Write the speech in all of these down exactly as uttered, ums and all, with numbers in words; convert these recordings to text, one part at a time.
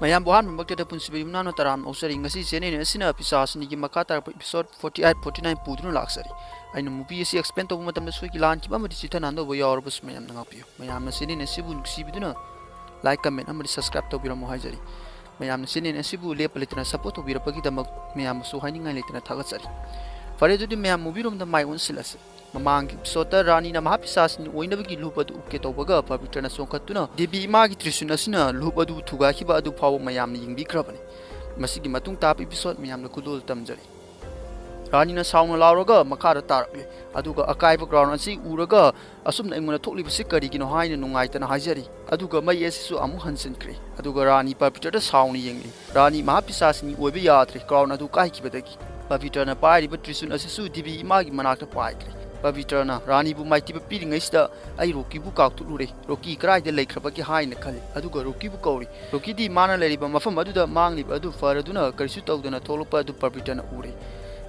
ꯃꯌꯥꯝꯕꯨ ꯑꯍꯥꯟꯕꯃꯛꯇꯗ ꯄꯨꯟꯁꯤꯕ ꯌꯨꯝꯅꯥꯝꯅ ꯇꯔꯥꯝꯅ ꯑꯣꯛꯆꯔꯤ꯫ ꯉꯁꯤ channel ꯑꯁꯤꯅ ꯄꯤꯁꯥꯁꯤꯅꯤꯒꯤ ꯃꯈꯥ ꯇꯥꯔꯛꯄ episode forty eight, forty nine ꯄꯨꯗꯨꯅ ꯂꯥꯛꯆꯔꯤ꯫ ꯑꯩꯅ movie ꯑꯁꯤ explain ꯇꯧꯕ ꯃꯇꯝꯗ ꯁꯣꯏꯈꯤ ꯂꯥꯟꯈꯤꯕ ꯑꯃꯗꯤ ꯆꯤꯊ ꯅꯥꯟꯗꯧꯕ ꯌꯥꯎꯔꯕꯁꯨ ꯃꯌꯥꯝꯅ ꯉꯥꯛꯄꯤꯌꯨ꯫ ꯃꯌꯥꯝꯅ channel ꯑꯁꯤꯕꯨ ꯅꯨꯡꯁꯤꯕꯤꯗꯨꯅ like, comment ꯑꯃꯗꯤ subscribe ꯇꯧꯕꯤꯔꯝꯃꯨ ꯍꯥꯏꯖꯔꯤ꯫ ꯃꯌꯥꯝꯅ channel ꯑꯁꯤꯕꯨ ꯂꯦꯞꯄ ꯂꯩꯇꯅ support ꯇꯧꯕꯤꯔꯛꯄꯒꯤꯗꯃꯛ ꯃꯌꯥꯝꯕꯨꯁꯨ ꯍꯥꯏꯅꯤꯡꯉꯥꯏ ꯂꯩꯇꯅ ꯊꯥꯒꯠꯆꯔꯤ꯫ ꯐꯔꯦ, ꯑꯗꯨꯗꯤ ꯃꯌꯥꯝ movie ꯔꯣꯝꯗ ꯃꯥꯏ ꯑꯣꯟꯁꯤꯜꯂꯁꯤ꯫ ꯃꯃꯥꯡꯒꯤ episode ꯔꯥꯅꯤꯅ ꯃꯍꯥ ꯄꯤꯁꯥꯁꯤꯅꯤ ꯑꯣꯏꯅꯕꯒꯤ ꯂꯨꯞ ꯑꯗꯨ ꯎꯞꯀꯦ ꯇꯧꯕꯒ ꯄꯕꯤꯇ꯭ꯔꯅ ꯆꯣꯡꯈꯠꯇꯨꯅ ꯗꯦꯕꯤ ꯏꯃꯥꯒꯤ ꯇ꯭ꯔꯤꯁꯨꯟ ꯑꯁꯤꯅ ꯂꯨꯞ ꯑꯗꯨ ꯊꯨꯒꯥꯏꯈꯤꯕ ꯑꯗꯨ ꯐꯥꯎꯕ ꯃꯌꯥꯝꯅ ꯌꯦꯡꯕꯤꯈ꯭ꯔꯕꯅꯤ꯫ ꯃꯁꯤꯒꯤ ꯃꯇꯨꯡ ꯇꯥꯕ episode ꯃꯌꯥꯝꯅ ꯈꯨꯗꯣꯜ ꯇꯝꯖꯔꯤ꯫ ꯔꯥꯅꯤꯅ ꯁꯥꯎꯅ ꯂꯥꯎꯔꯒ ꯃꯈꯥꯗ ꯇꯥꯔꯛꯂꯤ, ꯑꯗꯨꯒ ꯑꯀꯥꯏꯕ crown ꯑꯁꯤ ꯎꯔꯒ ꯑꯁꯨꯝꯅ ꯑꯩꯉꯣꯟꯗ ꯊꯣꯛꯂꯤꯕꯁꯤ ꯀꯔꯤꯒꯤꯅꯣ ꯍꯥꯏꯅ ꯅꯨꯡꯉꯥꯏꯇꯅ ꯍꯥꯏꯖꯔꯤ꯫ ꯑꯗꯨꯒ ꯃꯩ ꯑꯁꯤꯁꯨ ꯑꯃꯨꯛ ꯍꯟꯖꯤꯟꯈ꯭ꯔꯦ꯫ ꯑꯗꯨꯒ ꯔꯥꯅꯤ ꯄꯕꯤꯇ꯭ꯔꯗ ꯁꯥꯎꯅ ꯌꯦꯡꯂꯤ꯫ ꯔꯥꯅꯤ ꯃꯍꯥ ꯄꯤꯁꯥꯁꯤꯅꯤ ꯑꯣꯏꯕ ꯌꯥꯗ꯭ꯔꯦ, crown ꯑꯗꯨ ꯀꯥꯏꯈꯤꯕꯗꯒꯤ꯫ ꯄꯕꯤꯇ꯭ꯔꯅ ꯄꯥꯏꯔꯤꯕ ꯇ꯭ꯔꯤꯁꯨꯟ ꯑꯁꯤꯁꯨ ꯗꯦꯕꯤ ꯏꯃꯥꯒꯤ ꯃꯅꯥꯛꯇ ꯄꯥꯏꯈ꯭ꯔꯦ꯫ ꯄꯕꯤꯇ꯭ꯔꯅ ꯔꯥꯅꯤꯕꯨ ꯃꯥꯏꯊꯤꯕ ꯄꯤꯔꯤꯉꯩꯁꯤꯗ ꯑꯩ ꯔꯣꯀꯤꯕꯨ ꯀꯥꯎꯊꯣꯛꯂꯨꯔꯦ꯫ ꯔꯣꯀꯤ ꯀꯗꯥꯏꯗ ꯂꯩꯈ꯭ꯔꯕꯒꯦ ꯍꯥꯏꯅ ꯈꯜꯂꯤ꯫ ꯑꯗꯨꯒ ꯔꯣꯀꯤꯕꯨ ꯀꯧꯔꯤ꯫ ꯔꯣꯀꯤꯗꯤ ꯃꯥꯅ ꯂꯩꯔꯤꯕ ꯃꯐꯝ ꯑꯗꯨꯗ ꯃꯥꯡꯂꯤꯕ ꯑꯗꯨ ꯐꯔꯗꯨꯅ ꯀꯔꯤꯁꯨ ꯇꯧꯗꯅ ꯊꯣꯛꯂꯛꯄ ꯑꯗꯨ ꯄꯕꯤꯇ꯭ꯔꯅ ꯎꯔꯦ꯫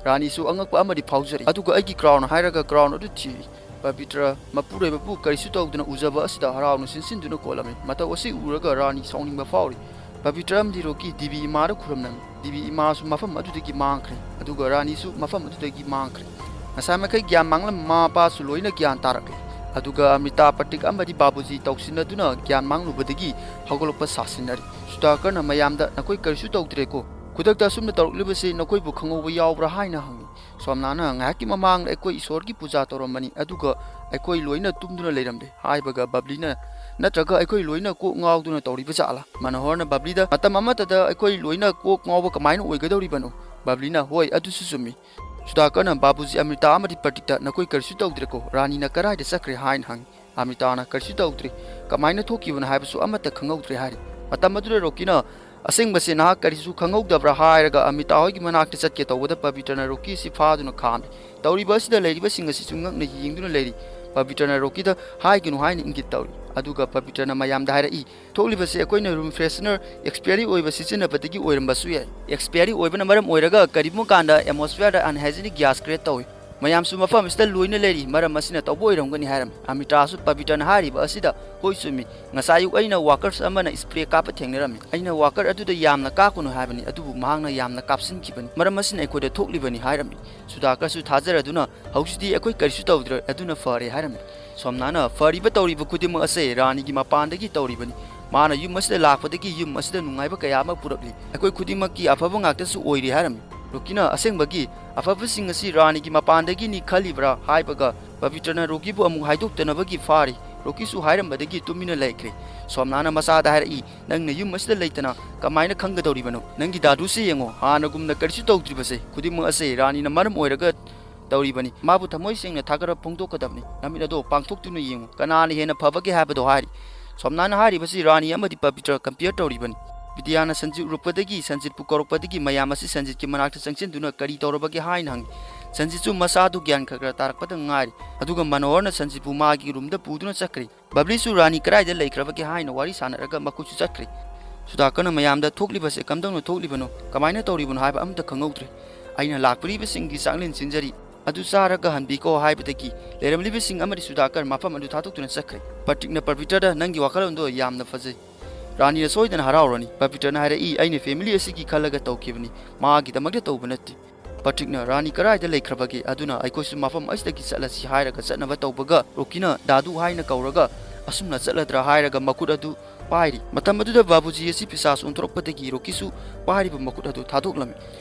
ꯔꯥꯅꯤꯁꯨ ꯑꯉꯛꯄ ꯑꯃꯗꯤ ꯐꯥꯎꯖꯔꯤ꯫ ꯑꯗꯨꯒ ꯑꯩꯒꯤ crown ꯍꯥꯏꯔꯒ crown ꯑꯗꯨ ꯊꯤꯔꯤ꯫ ꯄꯕꯤꯇ꯭ꯔ ꯃꯄꯨꯔꯣꯏꯕꯕꯨ ꯀꯔꯤꯁꯨ ꯇꯧꯗꯅ ꯎꯖꯕ ꯑꯁꯤꯗ ꯍꯔꯥꯎꯅ ꯆꯤꯟꯁꯤꯟꯗꯨꯅ ꯀꯣꯜꯂꯝꯃꯤ꯫ ꯃꯇꯧ ꯑꯁꯤ ꯎꯔꯒ ꯔꯥꯅꯤ ꯁꯥꯎꯅꯤꯡꯕ ꯐꯥꯎꯔꯤ꯫ ꯄꯕꯤꯇ꯭ꯔ ꯑꯃꯗꯤ ꯔꯣꯀꯤ ꯗꯦꯕꯤ ꯏꯃꯥꯗ ꯈꯨꯔꯨꯝꯂꯝꯃꯤ꯫ ꯗꯦꯕꯤ ꯏꯃꯥꯁꯨ ꯃꯐꯝ ꯑꯗꯨꯗꯒꯤ ꯃꯥꯡꯈ꯭ꯔꯦ, ꯑꯗꯨꯒ ꯔꯥꯅꯤꯁꯨ ꯃꯐꯝ ꯑꯗꯨꯗꯒꯤ ꯃꯥꯡꯈ꯭ꯔꯦ꯫ ꯉꯁꯥꯏ ꯃꯈꯩ ꯒ꯭ꯌꯥꯟ ꯃꯥꯡꯂꯝꯕ ꯃꯃꯥ ꯃꯄꯥꯁꯨ ꯂꯣꯏꯅ ꯒ꯭ꯌꯥꯟ ꯇꯥꯔꯛꯂꯦ꯫ ꯑꯗꯨꯒ ꯑꯃ꯭ꯔꯤꯇꯥ, ꯄ꯭ꯔꯇꯤꯛ ꯑꯃꯗꯤ ꯕꯥꯕꯨꯖꯤ ꯇꯧꯁꯤꯟꯅꯗꯨꯅ ꯒ꯭ꯌꯥꯟ ꯃꯥꯡꯂꯨꯕꯗꯒꯤ ꯍꯧꯒꯠꯂꯛꯄ ꯁꯥꯁꯤꯟꯅꯔꯤ꯫ ꯁꯨꯗꯥꯀꯔꯅ ꯃꯌꯥꯝꯗ, "ꯅꯈꯣꯏ ꯀꯔꯤꯁꯨ ꯇꯧꯗ꯭ꯔꯦꯀꯣ? ꯈꯨꯗꯛꯇ ꯑꯁꯨꯝꯅ ꯇꯧꯔꯛꯂꯤꯕꯁꯤ ꯅꯈꯣꯏꯕꯨ ꯈꯪꯍꯧꯕ ꯌꯥꯎꯕ꯭ꯔꯥ?" ꯍꯥꯏꯅ ꯍꯪꯉꯤ꯫ ꯁꯣꯝꯅꯥꯅ, "ꯉꯥꯏꯍꯥꯛꯀꯤ ꯃꯃꯥꯡꯗ ꯑꯩꯈꯣꯏ ꯏꯁꯣꯔꯒꯤ ꯄꯨꯖꯥ ꯇꯧꯔꯝꯕꯅꯤ, ꯑꯗꯨꯒ ꯑꯩꯈꯣꯏ ꯂꯣꯏꯅ ꯇꯨꯝꯗꯨꯅ ꯂꯩꯔꯝꯂꯦ" ꯍꯥꯏꯕꯒ ꯕꯕ꯭ꯂꯤꯅ, "ꯅꯠꯇ꯭ꯔꯒ ꯑꯩꯈꯣꯏ ꯂꯣꯏꯅ ꯀꯣꯛ ꯉꯥꯎꯗꯨꯅ ꯇꯧꯔꯤꯕ ꯖꯥꯠꯂꯥ?" ꯃꯅꯣꯍꯔꯅ ꯕꯕ꯭ꯂꯤꯗ, "ꯃꯇꯝ ꯑꯃꯠꯇꯗ ꯑꯩꯈꯣꯏ ꯂꯣꯏꯅ ꯀꯣꯛ ꯉꯥꯎꯕ ꯀꯃꯥꯏꯅ ꯑꯣꯏꯒꯗꯧꯔꯤꯕꯅꯣ?" ꯕꯕ꯭ꯂꯤꯅ, "ꯍꯣꯏ, ꯑꯗꯨꯁꯨ ꯆꯨꯝꯃꯤ꯫ ꯁꯨꯗꯥꯀꯔꯅ ꯕꯥꯕꯨꯖꯤ, ꯑꯃ꯭ꯔꯤꯇꯥ ꯑꯃꯗꯤ ꯄ꯭ꯔꯇꯤꯛꯇ 'ꯅꯈꯣꯏ ꯀꯔꯤꯁꯨ ꯇꯧꯗ꯭ꯔꯦꯀꯣ? ꯔꯥꯅꯤꯅ ꯀꯗꯥꯏꯗ ꯆꯠꯈ꯭ꯔꯦ?' ꯍꯥꯏꯅ ꯍꯪꯉꯤ꯫ ꯑꯃ꯭ꯔꯤꯇꯥꯅ 'ꯀꯔꯤꯁꯨ ꯇꯧꯗ꯭ꯔꯤ, ꯀꯃꯥꯏꯅ ꯊꯣꯛꯈꯤꯕꯅꯣ ꯍꯥꯏꯕꯁꯨ ꯑꯃꯠꯇ ꯈꯪꯍꯧꯗ꯭ꯔꯦ' ꯍꯥꯏꯔꯤ꯫ ꯃꯇꯝ ꯑꯗꯨꯗ ꯔꯣꯀꯤꯅ, "ꯑꯁꯦꯡꯕꯁꯤ ꯅꯍꯥꯛ ꯀꯔꯤꯁꯨ ꯈꯪꯍꯧꯗꯕ꯭ꯔꯥ?" ꯍꯥꯏꯔꯒ ꯑꯃ꯭ꯔꯤꯇꯥ ꯍꯣꯏꯒꯤ ꯃꯅꯥꯛꯇ ꯆꯠꯀꯦ ꯇꯧꯕꯗ ꯄꯕꯤꯇ꯭ꯔꯅ ꯔꯣꯀꯤ ꯑꯁꯤ ꯐꯥꯗꯨꯅ ꯈꯥꯝꯃꯤ꯫ ꯇꯧꯔꯤꯕ ꯑꯁꯤꯗ ꯂꯩꯔꯤꯕꯁꯤꯡ ꯑꯁꯤꯁꯨ ꯉꯛꯅ ꯌꯦꯡꯗꯨꯅ ꯂꯩꯔꯤ꯫ ꯄꯕꯤꯇ꯭ꯔꯅ ꯔꯣꯀꯤꯗ, "ꯍꯥꯏꯒꯅꯨ" ꯍꯥꯏꯅ ꯏꯪꯒꯤꯠ ꯇꯧꯔꯤ꯫ ꯑꯗꯨꯒ ꯄꯕꯤꯇ꯭ꯔꯅ ꯃꯌꯥꯝꯗ ꯍꯥꯏꯔꯛꯏ, "ꯊꯣꯛꯂꯤꯕꯁꯤ ꯑꯩꯈꯣꯏꯅ room freshener expiry ꯑꯣꯏꯕ ꯁꯤꯖꯤꯟꯅꯕꯗꯒꯤ ꯑꯣꯏꯔꯝꯕꯁꯨ ꯌꯥꯏ꯫ Expiry ꯑꯣꯏꯕꯅ ꯃꯔꯝ ꯑꯣꯏꯔꯒ ꯀꯔꯤꯒꯨꯝꯕ ꯀꯥꯟꯗ atmosphereꯗ unhygienic gas create ꯇꯧꯏ꯫ ꯃꯌꯥꯝꯁꯨ ꯃꯐꯝ ꯑꯁꯤꯗ ꯂꯣꯏꯅ ꯂꯩꯔꯤ, ꯃꯔꯝ ꯑꯁꯤꯅ ꯇꯧꯕ ꯑꯣꯏꯔꯝꯒꯅꯤ ꯍꯥꯏꯔꯝꯃꯤ꯫ ꯑꯃꯤꯇꯥꯁꯨ ꯄꯕꯤꯇ꯭ꯔꯅ ꯍꯥꯏꯔꯤꯕ ꯑꯁꯤꯗ, "ꯍꯣꯏ, ꯆꯨꯝꯃꯤ, ꯉꯁꯥꯏ ꯑꯌꯨꯛ ꯑꯩꯅ ꯋꯥꯀꯔꯁ ꯑꯃꯅ ꯁ꯭ꯄ꯭ꯔꯦ ꯀꯥꯞꯄ ꯊꯦꯡꯅꯔꯝꯃꯤ꯫ ꯑꯩꯅ ꯋꯥꯀꯔ ꯑꯗꯨꯗ ꯌꯥꯝꯅ ꯀꯥꯞꯀꯅꯨ ꯍꯥꯏꯕꯅꯤ, ꯑꯗꯨꯕꯨ ꯃꯍꯥꯛꯅ ꯌꯥꯝꯅ ꯀꯥꯞꯁꯤꯟꯈꯤꯕꯅꯤ, ꯃꯔꯝ ꯑꯁꯤꯅ ꯑꯩꯈꯣꯏꯗ ꯊꯣꯛꯂꯤꯕꯅꯤ" ꯍꯥꯏꯔꯝꯃꯤ꯫ ꯁꯨꯗꯥꯀꯔꯁꯨ ꯊꯥꯖꯔꯗꯨꯅ, "ꯍꯧꯖꯤꯛꯇꯤ ꯑꯩꯈꯣꯏ ꯀꯔꯤꯁꯨ ꯇꯧꯗ꯭ꯔꯦ, ꯑꯗꯨꯅ ꯐꯔꯦ" ꯍꯥꯏꯔꯝꯃꯤ꯫ ꯁꯣꯝꯅꯥꯅ, "ꯐꯔꯤꯕ ꯇꯧꯔꯤꯕ ꯈꯨꯗꯤꯡꯃꯛ ꯑꯁꯦ ꯔꯥꯅꯤꯒꯤ ꯃꯄꯥꯟꯗꯒꯤ ꯇꯧꯔꯤꯕꯅꯤ꯫ ꯃꯥꯅ ꯌꯨꯝ ꯑꯁꯤꯗ ꯂꯥꯛꯄꯗꯒꯤ ꯌꯨꯝ ꯑꯁꯤꯗ ꯅꯨꯡꯉꯥꯏꯕ ꯀꯌꯥ ꯑꯃ ꯄꯨꯔꯛꯂꯤ꯫ ꯑꯩꯈꯣꯏ ꯈꯨꯗꯤꯡꯃꯛꯀꯤ ꯑꯐꯕ ꯉꯥꯛꯇꯁꯨ ꯑꯣꯏꯔꯤ" ꯍꯥꯏꯔꯝꯃꯤ꯫ ꯔꯣꯀꯤꯅ, "ꯑꯁꯦꯡꯕꯒꯤ ꯑꯐꯕꯁꯤꯡ ꯑꯁꯤ ꯔꯥꯅꯤꯒꯤ ꯃꯄꯥꯟꯗꯒꯤꯅꯤ ꯈꯜꯂꯤꯕ꯭ꯔꯥ?" ꯍꯥꯏꯕꯒ ꯄꯕꯤꯇ꯭ꯔꯅ ꯔꯣꯀꯤꯕꯨ ꯑꯃꯨꯛ ꯍꯥꯏꯗꯣꯛꯇꯅꯕꯒꯤ ꯐꯥꯔꯤ꯫ ꯔꯣꯀꯤꯁꯨ ꯍꯥꯏꯔꯝꯕꯗꯒꯤ ꯇꯨꯃꯤꯟꯅ ꯂꯩꯈ꯭ꯔꯦ꯫ ꯁꯣꯝꯅꯥꯅ ꯃꯆꯥꯗ ꯍꯥꯏꯔꯛꯏ, "ꯅꯪꯅ ꯌꯨꯝ ꯑꯁꯤꯗ ꯂꯩꯇꯅ ꯀꯃꯥꯏꯅ ꯈꯪꯒꯗꯧꯔꯤꯕꯅꯣ? ꯅꯪꯒꯤ ꯗꯥꯗꯨꯁꯦ ꯌꯦꯡꯉꯣ, ꯍꯥꯟꯅꯒꯨꯝꯅ ꯀꯔꯤꯁꯨ ꯇꯧꯗ꯭ꯔꯤꯕꯁꯦ꯫ ꯈꯨꯗꯤꯡꯃꯛ ꯑꯁꯦ ꯔꯥꯅꯤꯅ ꯃꯔꯝ ꯑꯣꯏꯔꯒ ꯇꯧꯔꯤꯕꯅꯤ꯫ ꯃꯥꯕꯨ ꯊꯃꯣꯏ ꯁꯦꯡꯅ ꯊꯥꯒꯠꯄ ꯐꯣꯡꯗꯣꯛꯀꯗꯕꯅꯤ꯫ ꯅꯃꯤꯠ ꯑꯗꯣ ꯄꯥꯡꯊꯣꯛꯇꯨꯅ ꯌꯦꯡꯉꯨ, ꯀꯅꯥꯅ ꯍꯦꯟꯅ ꯐꯕꯒꯦ ꯍꯥꯏꯕꯗꯣ" ꯍꯥꯏꯔꯤ꯫ ꯁꯣꯝꯅꯥꯅ ꯍꯥꯏꯔꯤꯕꯁꯤ ꯔꯥꯅꯤ ꯑꯃꯗꯤ ꯄꯕꯤꯇ꯭ꯔ ꯀꯝꯄꯤꯌꯔ ꯇꯧꯔꯤꯕꯅꯤ꯫ ꯕꯤꯗ꯭ꯌꯥꯅ ꯁꯟꯖꯤꯠ ꯎꯔꯛꯄꯗꯒꯤ, ꯁꯟꯖꯤꯠꯄꯨ ꯀꯧꯔꯛꯄꯗꯒꯤ ꯃꯌꯥꯝ ꯑꯁꯤ ꯁꯟꯖꯤꯠꯀꯤ ꯃꯅꯥꯛꯇ ꯆꯪꯁꯤꯟꯗꯨꯅ "ꯀꯔꯤ ꯇꯧꯔꯕꯒꯦ?" ꯍꯥꯏꯅ ꯍꯪꯉꯤ꯫ ꯁꯟꯖꯤꯠꯁꯨ ꯃꯁꯥꯗꯨ ꯒ꯭ꯌꯥꯟ ꯈꯔ ꯈꯔ ꯇꯥꯔꯛꯄꯗ ꯉꯥꯏꯔꯤ꯫ ꯑꯗꯨꯒ ꯃꯅꯣꯍꯔꯅ ꯁꯟꯖꯤꯠꯄꯨ ꯃꯥꯒꯤ ꯔꯨꯝꯗ ꯄꯨꯗꯨꯅ ꯆꯠꯈ꯭ꯔꯦ꯫ ꯕꯕ꯭ꯂꯤꯁꯨ "ꯔꯥꯅꯤ ꯀꯔꯥꯏꯗ ꯂꯩꯈ꯭ꯔꯕꯒꯦ?" ꯍꯥꯏꯅ ꯋꯥꯔꯤ ꯁꯥꯟꯅꯔꯒ ꯃꯈꯣꯏꯁꯨ ꯆꯠꯈ꯭ꯔꯦ꯫ ꯁꯨꯗꯥꯀꯔꯅ ꯃꯌꯥꯝꯗ "ꯊꯣꯛꯂꯤꯕꯁꯦ ꯀꯝꯗꯧꯅ ꯊꯣꯛꯂꯤꯕꯅꯣ, ꯀꯃꯥꯏꯅ ꯇꯧꯔꯤꯕꯅꯣ ꯍꯥꯏꯕ ꯑꯝꯇ ꯈꯪꯍꯧꯗ꯭ꯔꯦ꯫ ꯑꯩꯅ ꯂꯥꯛꯄꯤꯔꯤꯕꯁꯤꯡꯒꯤ ꯆꯥꯛꯂꯦꯟ ꯁꯤꯟꯖꯔꯤ, ꯑꯗꯨ ꯆꯥꯔꯒ ꯍꯟꯕꯤꯈꯣ" ꯍꯥꯏꯕꯗꯒꯤ ꯂꯩꯔꯝꯂꯤꯕꯁꯤꯡ ꯑꯃꯗꯤ ꯁꯨꯗꯥꯀꯔ ꯃꯐꯝ ꯑꯗꯨ ꯊꯥꯗꯣꯛꯇꯨꯅ ꯆꯠꯈ꯭ꯔꯦ꯫ ꯄꯇ꯭ꯔꯤꯛꯅ ꯄꯕꯤꯇ꯭ꯔꯗ, "ꯅꯪꯒꯤ ꯋꯥꯈꯜꯂꯣꯟꯗꯣ ꯌꯥꯝꯅ ꯐꯖꯩ꯫ ꯔꯥꯅꯤꯅ ꯁꯣꯏꯗꯅ ꯍꯔꯥꯎꯔꯅꯤ꯫" ꯄꯕꯤꯇ꯭ꯔꯅ ꯍꯥꯏꯔꯛꯏ, "ꯑꯩꯅ ꯐꯦꯃꯤꯂꯤ ꯑꯁꯤꯒꯤ ꯈꯜꯂꯒ ꯇꯧꯈꯤꯕꯅꯤ, ꯃꯥꯒꯤꯗꯃꯛꯇ ꯇꯧꯕ ꯅꯠꯇꯦ꯫" ꯄꯇ꯭ꯔꯤꯛꯅ, "ꯔꯥꯅꯤ ꯀꯗꯥꯏꯗ ꯂꯩꯈ꯭ꯔꯕꯒꯦ? ꯑꯗꯨꯅ ꯑꯩꯈꯣꯏꯁꯨ ꯃꯐꯝ ꯑꯁꯤꯗꯒꯤ ꯆꯠꯂꯁꯤ" ꯍꯥꯏꯔꯒ ꯆꯠꯅꯕ ꯇꯧꯕꯒ, ꯔꯣꯀꯤꯅ ꯗꯥꯗꯨ ꯍꯥꯏꯅ ꯀꯧꯔꯒ ꯑꯁꯨꯝꯅ ꯆꯠꯂꯗ꯭ꯔꯥ ꯍꯥꯏꯔꯒ ꯃꯈꯨꯠ ꯑꯗꯨ ꯄꯥꯏꯔꯤ꯫ ꯃꯇꯝ ꯑꯗꯨꯗ ꯕꯥꯕꯨꯖꯤ ꯑꯁꯤ ꯄꯤꯁꯥꯁ ꯑꯣꯟꯊꯣꯔꯛꯄꯗꯒꯤ ꯔꯣꯀꯤꯁꯨ ꯄꯥꯏꯔꯤꯕ ꯃꯈꯨꯠ ꯑꯗꯨ ꯊꯥꯗꯣꯛꯂꯝꯃꯤ꯫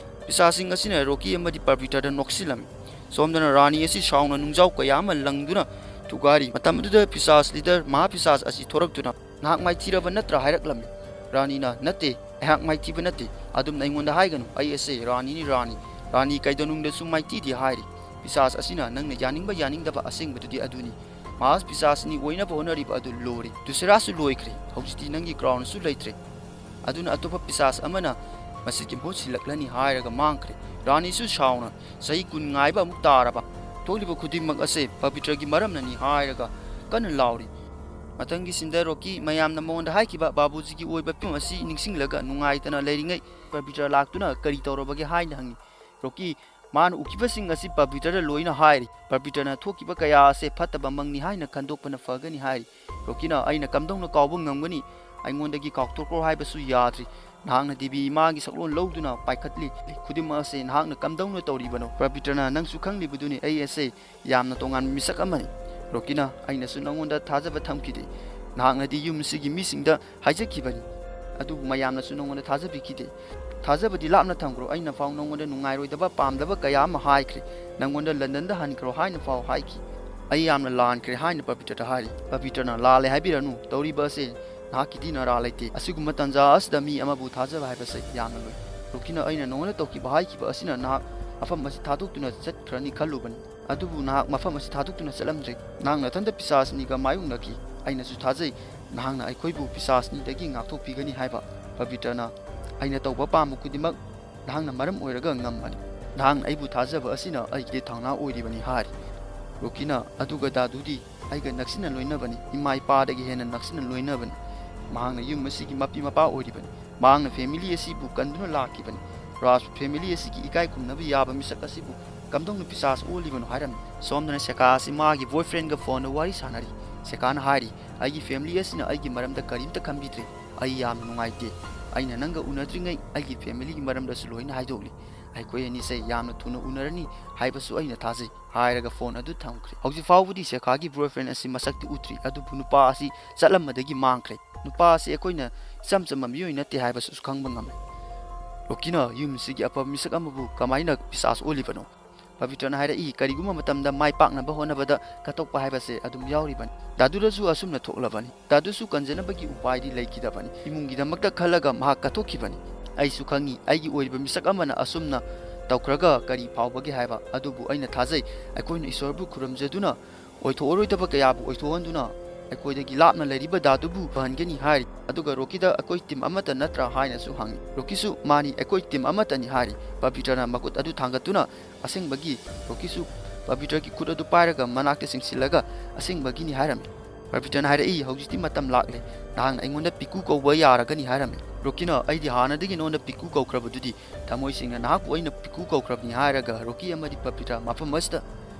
ꯄꯤꯁꯥꯁꯁꯤꯡ ꯑꯁꯤꯅ ꯔꯣꯀꯤ ꯑꯃꯗꯤ ꯄꯕꯤꯇ꯭ꯔꯗ ꯅꯣꯛꯁꯤꯜꯂꯝꯃꯤ꯫ ꯁꯣꯝꯗꯅ ꯔꯥꯅꯤ ꯑꯁꯤ ꯁꯥꯎꯅ ꯅꯨꯡꯖꯥꯎ ꯀꯌꯥ ꯑꯃ ꯂꯪꯗꯨꯅ ꯊꯨꯒꯥꯏꯔꯤ꯫ ꯃꯇꯝ ꯑꯗꯨꯗ ꯄꯤꯁꯥꯁ ꯂꯤꯗꯔ ꯃꯍꯥ ꯄꯤꯁꯥꯁ ꯑꯁꯤ ꯊꯣꯔꯛꯇꯨꯅ, "ꯅꯍꯥꯛ ꯃꯥꯏꯊꯤꯔꯕ ꯅꯠꯇ꯭ꯔꯥ?" ꯍꯥꯏꯔꯛꯂꯝꯃꯤ꯫ ꯔꯥꯅꯤꯅ, "ꯅꯠꯇꯦ, ꯑꯩꯍꯥꯛ ꯃꯥꯏꯊꯤꯕ ꯅꯠꯇꯦ꯫ ꯑꯗꯨꯝꯅ ꯑꯩꯉꯣꯟꯗ ꯍꯥꯏꯒꯅꯨ꯫ ꯑꯩ ꯑꯁꯦ ꯔꯥꯅꯤꯅꯤ, ꯔꯥꯅꯤ꯫ ꯔꯥꯅꯤ ꯀꯩꯗꯧꯅꯨꯡꯗꯁꯨ ꯃꯥꯏꯊꯤꯗꯦ" ꯍꯥꯏꯔꯤ꯫ ꯄꯤꯁꯥꯁ ꯑꯁꯤꯅ, "ꯅꯪꯅ ꯌꯥꯅꯤꯡꯕ ꯌꯥꯅꯤꯡꯗꯕ, ꯑꯁꯦꯡꯕꯗꯨꯗꯤ ꯑꯗꯨꯅꯤ꯫ ꯃꯍꯥꯁ ꯄꯤꯁꯥꯁꯅꯤ ꯑꯣꯏꯅꯕ ꯍꯣꯠꯅꯔꯤꯕ ꯑꯗꯨ ꯂꯣꯏꯔꯦ꯫ ꯗꯨꯁꯦꯔꯥꯁꯨ ꯂꯣꯏꯈ꯭ꯔꯦ꯫ ꯍꯧꯖꯤꯛꯇꯤ ꯅꯪꯒꯤ ꯀ꯭ꯔꯥꯎꯟꯁꯨ ꯂꯩꯇ꯭ꯔꯦ꯫ ꯑꯗꯨꯅ ꯑꯇꯣꯞꯄ ꯄꯤꯁꯥꯁ ꯑꯃꯅ ꯃꯁꯤꯒꯤ ꯃꯍꯨꯠ ꯁꯤꯜꯂꯛꯂꯅꯤ" ꯍꯥꯏꯔꯒ ꯃꯥꯡꯈ꯭ꯔꯦ꯫ ꯔꯥꯅꯤꯁꯨ ꯁꯥꯎꯅ, "ꯆꯍꯤ ꯀꯨꯟ ꯉꯥꯏꯕ ꯑꯃꯨꯛ ꯇꯥꯔꯕ? ꯊꯣꯛꯂꯤꯕ ꯈꯨꯗꯤꯡꯃꯛ ꯑꯁꯦ ꯄꯕꯤꯇ꯭ꯔꯒꯤ ꯃꯔꯝꯅꯅꯤ" ꯍꯥꯏꯔꯒ ꯀꯟꯅ ꯂꯥꯎꯔꯤ꯫ ꯃꯊꯪꯒꯤ ꯁꯤꯟꯗ ꯔꯣꯀꯤ ꯃꯌꯥꯝꯅ ꯃꯉꯣꯟꯗ ꯍꯥꯏꯈꯤꯕ ꯕꯥꯕꯨꯖꯤꯒꯤ ꯑꯣꯏꯕ ꯐꯤꯕꯝ ꯑꯁꯤ ꯅꯤꯡꯁꯤꯡꯂꯒ ꯅꯨꯡꯉꯥꯏꯇꯅ ꯂꯩꯔꯤꯉꯩ, ꯄꯕꯤꯇ꯭ꯔ ꯂꯥꯛꯇꯨꯅ "ꯀꯔꯤ ꯇꯧꯔꯕꯒꯦ?" ꯍꯥꯏꯅ ꯍꯪꯉꯤ꯫ ꯔꯣꯀꯤ, ꯃꯥꯅ ꯎꯈꯤꯕꯁꯤꯡ ꯑꯁꯤ ꯄꯕꯤꯇ꯭ꯔꯗ ꯂꯣꯏꯅ ꯍꯥꯏꯔꯤ꯫ ꯄꯕꯤꯇ꯭ꯔꯅ ꯊꯣꯛꯈꯤꯕ ꯀꯌꯥ ꯑꯁꯦ ꯐꯠꯇꯕ ꯃꯪꯅꯤ ꯍꯥꯏꯅ ꯈꯟꯗꯣꯛꯄꯅ ꯐꯒꯅꯤ ꯍꯥꯏꯔꯤ꯫ ꯔꯣꯀꯤꯅ, "ꯑꯩꯅ ꯀꯝꯗꯧꯅ ꯀꯥꯎꯕ ꯉꯝꯒꯅꯤ? ꯑꯩꯉꯣꯟꯗꯒꯤ ꯀꯥꯎꯊꯣꯛꯈ꯭ꯔꯣ ꯍꯥꯏꯕꯁꯨ ꯌꯥꯗ꯭ꯔꯤ꯫ ꯅꯍꯥꯛꯅ ꯗꯦꯕꯤ ꯏꯃꯥꯒꯤ ꯁꯛꯂꯣꯟ ꯂꯧꯗꯨꯅ ꯄꯥꯏꯈꯠꯂꯤ꯫ ꯈꯨꯗꯤꯡꯃꯛ ꯑꯁꯦ ꯅꯍꯥꯛꯅ ꯀꯝꯗꯧꯅ ꯇꯧꯔꯤꯕꯅꯣ?" ꯄꯕꯤꯇ꯭ꯔꯅ, "ꯅꯪꯁꯨ ꯈꯪꯂꯤꯕꯗꯨꯅꯤ, ꯑꯩ ꯑꯁꯦ ꯌꯥꯝꯅ ꯇꯣꯉꯥꯟꯕ ꯃꯤꯁꯛ ꯑꯃꯅꯤ꯫ ꯔꯣꯀꯤꯅ, ꯑꯩꯅꯁꯨ ꯅꯉꯣꯟꯗ ꯊꯥꯖꯕ ꯊꯝꯈꯤꯗꯦ꯫ ꯅꯍꯥꯛꯅꯗꯤ ꯌꯨꯝ ꯑꯁꯤꯒꯤ ꯃꯤꯁꯤꯡꯗ ꯍꯥꯏꯖꯈꯤꯕꯅꯤ, ꯑꯗꯨꯕꯨ ꯃꯌꯥꯝꯅꯁꯨ ꯅꯉꯣꯟꯗ ꯊꯥꯖꯕꯤꯈꯤꯗꯦ꯫ ꯊꯥꯖꯕꯗꯤ ꯂꯥꯞꯅ ꯊꯝꯈ꯭ꯔꯣ, ꯑꯩꯅ ꯐꯥꯎ ꯅꯉꯣꯟꯗ ꯅꯨꯡꯉꯥꯏꯔꯣꯏꯗꯕ ꯄꯥꯝꯗꯕ ꯀꯌꯥ ꯑꯃ ꯍꯥꯏꯈ꯭ꯔꯦ꯫ ꯅꯉꯣꯟꯗ ꯂꯟꯗꯟꯗ ꯍꯟꯈ꯭ꯔꯣ ꯍꯥꯏꯅ ꯐꯥꯎ ꯍꯥꯏꯈꯤ꯫ ꯑꯩ ꯌꯥꯝꯅ ꯂꯥꯟꯈ꯭ꯔꯦ" ꯍꯥꯏꯅ ꯄꯕꯤꯇ꯭ꯔꯗ ꯍꯥꯏꯔꯤ꯫ ꯄꯕꯤꯇ꯭ꯔꯅ, "ꯂꯥꯜꯂꯦ ꯍꯥꯏꯕꯤꯔꯅꯨ, ꯇꯧꯔꯤꯕ ꯑꯁꯦ ꯅꯍꯥꯛꯀꯤꯗꯤ ꯅꯔꯥ ꯂꯩꯇꯦ꯫ ꯑꯁꯤꯒꯨꯝꯕ ꯇꯥꯟꯖꯥ ꯑꯁꯤꯗ ꯃꯤ ꯑꯃꯕꯨ ꯊꯥꯖꯕ ꯍꯥꯏꯕꯁꯦ ꯌꯥꯝꯅ ꯂꯨꯏ꯫ ꯔꯣꯀꯤꯅ, ꯑꯩꯅ ꯅꯉꯣꯟꯗ ꯇꯧꯈꯤꯕ ꯍꯥꯏꯈꯤꯕ ꯑꯁꯤꯅ ꯅꯍꯥꯛ ꯃꯐꯝ ꯑꯁꯤ ꯊꯥꯗꯣꯛꯇꯨꯅ ꯆꯠꯈ꯭ꯔꯅꯤ ꯈꯜꯂꯨꯕꯅꯤ꯫ ꯑꯗꯨꯕꯨ ꯅꯍꯥꯛ ꯃꯐꯝ ꯑꯁꯤ ꯊꯥꯗꯣꯛꯇꯨꯅ ꯆꯠꯂꯝꯗ꯭ꯔꯦ꯫ ꯅꯍꯥꯛ ꯅꯊꯟꯇ ꯄꯤꯁꯥꯆꯅꯤꯒ ꯃꯥꯌꯣꯛꯅꯈꯤ꯫ ꯑꯩꯅꯁꯨ ꯊꯥꯖꯩ ꯅꯍꯥꯛꯅ ꯑꯩꯈꯣꯏꯕꯨ ꯄꯤꯁꯥꯆꯅꯤꯗꯒꯤ ꯉꯥꯛꯊꯣꯛꯄꯤꯒꯅꯤ" ꯍꯥꯏꯕ꯫ ꯄꯕꯤꯇ꯭ꯔꯅ, "ꯑꯩꯅ ꯇꯧꯕ ꯄꯥꯝꯕ ꯈꯨꯗꯤꯡꯃꯛ ꯅꯍꯥꯛꯅ ꯃꯔꯝ ꯑꯣꯏꯔꯒ ꯉꯝꯕꯅꯤ꯫ ꯅꯍꯥꯛꯅ ꯑꯩꯕꯨ ꯊꯥꯖꯕ ꯑꯁꯤꯅ ꯑꯩꯒꯤꯗꯤ ꯊꯧꯅꯥ ꯑꯣꯏꯔꯤꯕꯅꯤ" ꯍꯥꯏꯔꯤ꯫ ꯔꯣꯀꯤꯅ, "ꯑꯗꯨꯒ ꯗꯥꯗꯨꯗꯤ ꯑꯩꯒ ꯅꯛꯁꯤꯟꯅ ꯂꯣꯏꯅꯕꯅꯤ, ꯏꯃꯥ ꯏꯄꯥꯗꯒꯤ ꯍꯦꯟꯅ ꯅꯛꯁꯤꯟꯅ ꯂꯣꯏꯅꯕꯅꯤ꯫ ꯃꯍꯥꯛꯅ ꯌꯨꯝ ꯑꯁꯤꯒꯤ ꯃꯄꯤ ꯃꯄꯥ ꯑꯣꯏꯔꯤꯕꯅꯤ꯫ ꯃꯍꯥꯛꯅ ꯐꯦꯃꯤꯂꯤ ꯑꯁꯤꯕꯨ ꯀꯟꯗꯨꯅ ꯂꯥꯛꯈꯤꯕꯅꯤ꯫ ꯔꯥꯖ ꯐꯦꯃꯤꯂꯤ ꯑꯁꯤꯒꯤ ꯏꯀꯥꯏ ꯈꯨꯝꯅꯕ ꯌꯥꯕ ꯃꯤꯁꯛ ꯑꯁꯤꯕꯨ ꯀꯝꯗꯧꯅ ꯄꯤꯁꯥꯆ ꯑꯣꯜꯂꯤꯕꯅꯣ?" ꯍꯥꯏꯔꯝꯃꯤ꯫ ꯁꯣꯝꯗꯅ ꯁꯦꯀꯥ ꯑꯁꯤ ꯃꯥꯒꯤ ꯕꯣꯏꯐ꯭ꯔꯦꯟꯒ ꯐꯣꯟꯗ ꯋꯥꯔꯤ ꯁꯥꯟꯅꯔꯤ꯫ ꯁꯦꯀꯥꯅ ꯍꯥꯏꯔꯤ, "ꯑꯩꯒꯤ ꯐꯦꯃꯤꯂꯤ ꯑꯁꯤꯅ ꯑꯩꯒꯤ ꯃꯔꯝꯗ ꯀꯔꯤꯝꯇ ꯈꯟꯕꯤꯗ꯭ꯔꯦ꯫ ꯑꯩ ꯌꯥꯝꯅ ꯅꯨꯡꯉꯥꯏꯇꯦ꯫ ꯑꯩꯅ ꯅꯪꯒ ꯎꯅꯗ꯭ꯔꯤꯉꯩ ꯑꯩꯒꯤ ꯐꯦꯃꯤꯂꯤꯒꯤ ꯃꯔꯝꯗꯁꯨ ꯂꯣꯏꯅ ꯍꯥꯏꯗꯣꯛꯂꯤ꯫ ꯑꯩꯈꯣꯏ ꯑꯅꯤꯁꯦ ꯌꯥꯝꯅ ꯊꯨꯅ ꯎꯅꯔꯅꯤ ꯍꯥꯏꯕꯁꯨ ꯑꯩꯅ ꯊꯥꯖꯩ" ꯍꯥꯏꯔꯒ ꯐꯣꯟ ꯑꯗꯨ ꯊꯝꯈ꯭ꯔꯦ꯫ ꯍꯧꯖꯤꯛ ꯐꯥꯎꯕꯗꯤ ꯁꯦꯀꯥꯒꯤ ꯕꯣꯏꯐ꯭ꯔꯦꯟ ꯑꯁꯤ ꯃꯁꯛꯇꯤ ꯎꯗ꯭ꯔꯤ, ꯑꯗꯨꯕꯨ ꯅꯨꯄꯥ ꯑꯁꯤ ꯆꯠꯂꯝꯕꯗꯒꯤ ꯃꯥꯡꯈ꯭ꯔꯦ꯫ ꯅꯨꯄꯥ ꯑꯁꯤ ꯑꯩꯈꯣꯏꯅ ꯏꯆꯝ ꯆꯝꯕ ꯃꯤꯑꯣꯏ ꯅꯠꯇꯦ ꯍꯥꯏꯕꯁꯤꯁꯨ ꯈꯪꯕ ꯉꯝꯃꯤ꯫ ꯔꯣꯀꯤꯅ, "ꯌꯨꯝꯁꯤꯒꯤ ꯑꯐꯕ ꯃꯤꯁꯛ ꯑꯃꯕꯨ ꯀꯃꯥꯏꯅ ꯄꯤꯁꯥꯆ ꯑꯣꯜꯂꯤꯕꯅꯣ?" ꯄꯕꯤꯇ꯭ꯔꯅ ꯍꯥꯏꯔꯛꯏ, "ꯀꯔꯤꯒꯨꯝꯕ ꯃꯇꯝꯗ ꯃꯥꯏ ꯄꯥꯛꯅꯕ ꯍꯣꯠꯅꯕꯗ ꯀꯠꯊꯣꯛꯄ ꯍꯥꯏꯕꯁꯦ ꯑꯗꯨꯝ ꯌꯥꯎꯔꯤꯕꯅꯤ꯫ ꯗꯥꯗꯨꯗꯁꯨ ꯑꯁꯨꯝꯅ ꯊꯣꯛꯂꯕꯅꯤ꯫ ꯗꯥꯗꯨꯁꯨ ꯀꯟꯖꯅꯕꯒꯤ ꯎꯄꯥꯏꯗꯤ ꯂꯩꯈꯤꯗꯕꯅꯤ꯫ ꯏꯃꯨꯡꯒꯤꯗꯃꯛꯇ ꯈꯜꯂꯒ ꯃꯍꯥꯛ ꯀꯠꯊꯣꯛꯈꯤꯕꯅꯤ꯫ ꯑꯩꯁꯨ ꯈꯪꯏ, ꯑꯩꯒꯤ ꯑꯣꯏꯔꯤꯕ ꯃꯤꯁꯛ ꯑꯃꯅ ꯑꯁꯨꯝꯅ ꯇꯧꯈ꯭ꯔꯒ ꯀꯔꯤ ꯐꯥꯎꯕꯒꯦ ꯍꯥꯏꯕ꯫ ꯑꯗꯨꯕꯨ ꯑꯩꯅ ꯊꯥꯖꯩ, ꯑꯩꯈꯣꯏꯅ ꯏꯁꯣꯔꯕꯨ ꯈꯨꯔꯨꯝꯖꯗꯨꯅ ꯑꯣꯏꯊꯣꯛꯑꯔꯣꯏꯗꯕ ꯀꯌꯥꯕꯨ ꯑꯣꯏꯊꯣꯛꯍꯟꯗꯨꯅ ꯑꯩꯈꯣꯏꯗꯒꯤ ꯂꯥꯞꯅ ꯂꯩꯔꯤꯕ ꯗꯥꯗꯨꯕꯨ ꯐꯍꯟꯒꯅꯤ" ꯍꯥꯏꯔꯤ꯫ ꯑꯗꯨꯒ ꯔꯣꯀꯤꯗ, "ꯑꯩꯈꯣꯏ ꯇꯤꯝ ꯑꯃꯠꯇ ꯅꯠꯇ꯭ꯔꯥ?" ꯍꯥꯏꯅꯁꯨ ꯍꯪꯏ꯫ ꯔꯣꯀꯤꯁꯨ, "ꯃꯥꯅꯤ, ꯑꯩꯈꯣꯏ ꯇꯤꯝ ꯑꯃꯠꯇꯅꯤ" ꯍꯥꯏꯔꯤ꯫ ꯄꯕꯤꯇ꯭ꯔꯅ ꯃꯈꯨꯠ ꯑꯗꯨ ꯊꯥꯡꯒꯠꯇꯨꯅ, "ꯑꯁꯦꯡꯕꯒꯤ?" ꯔꯣꯀꯤꯁꯨ ꯄꯕꯤꯇ꯭ꯔꯒꯤ ꯈꯨꯠ ꯑꯗꯨ ꯄꯥꯏꯔꯒ ꯃꯅꯥꯛꯇ ꯆꯤꯡꯁꯤꯜꯂꯒ, "ꯑꯁꯦꯡꯕꯒꯤꯅꯤ" ꯍꯥꯏꯔꯝꯃꯤ꯫ ꯄꯕꯤꯇ꯭ꯔꯅ ꯍꯥꯏꯔꯛꯏ, "ꯍꯧꯖꯤꯛꯇꯤ ꯃꯇꯝ ꯂꯥꯛꯂꯦ, ꯅꯍꯥꯛꯅ ꯑꯩꯉꯣꯟꯗ ꯄꯤꯀꯨ ꯀꯧꯕ ꯌꯥꯔꯒꯅꯤ" ꯍꯥꯏꯔꯝꯃꯤ꯫ ꯔꯣꯀꯤꯅ, "ꯑꯩꯗꯤ ꯍꯥꯟꯅꯗꯒꯤ ꯅꯉꯣꯟꯗ ꯄꯤꯀꯨ ꯀꯧꯈ꯭ꯔꯕꯗꯨꯗꯤ, ꯊꯃꯣꯏ ꯁꯦꯡꯅ ꯅꯍꯥꯛꯄꯨ ꯑꯩꯅ ꯄꯤꯀꯨ ꯀꯧꯈ꯭ꯔꯕꯅꯤ" ꯍꯥꯏꯔꯒ ꯔꯣꯀꯤ ꯑꯃꯗꯤ ꯄꯕꯤꯇ꯭ꯔ ꯃꯐꯝ ꯑꯁꯤꯗ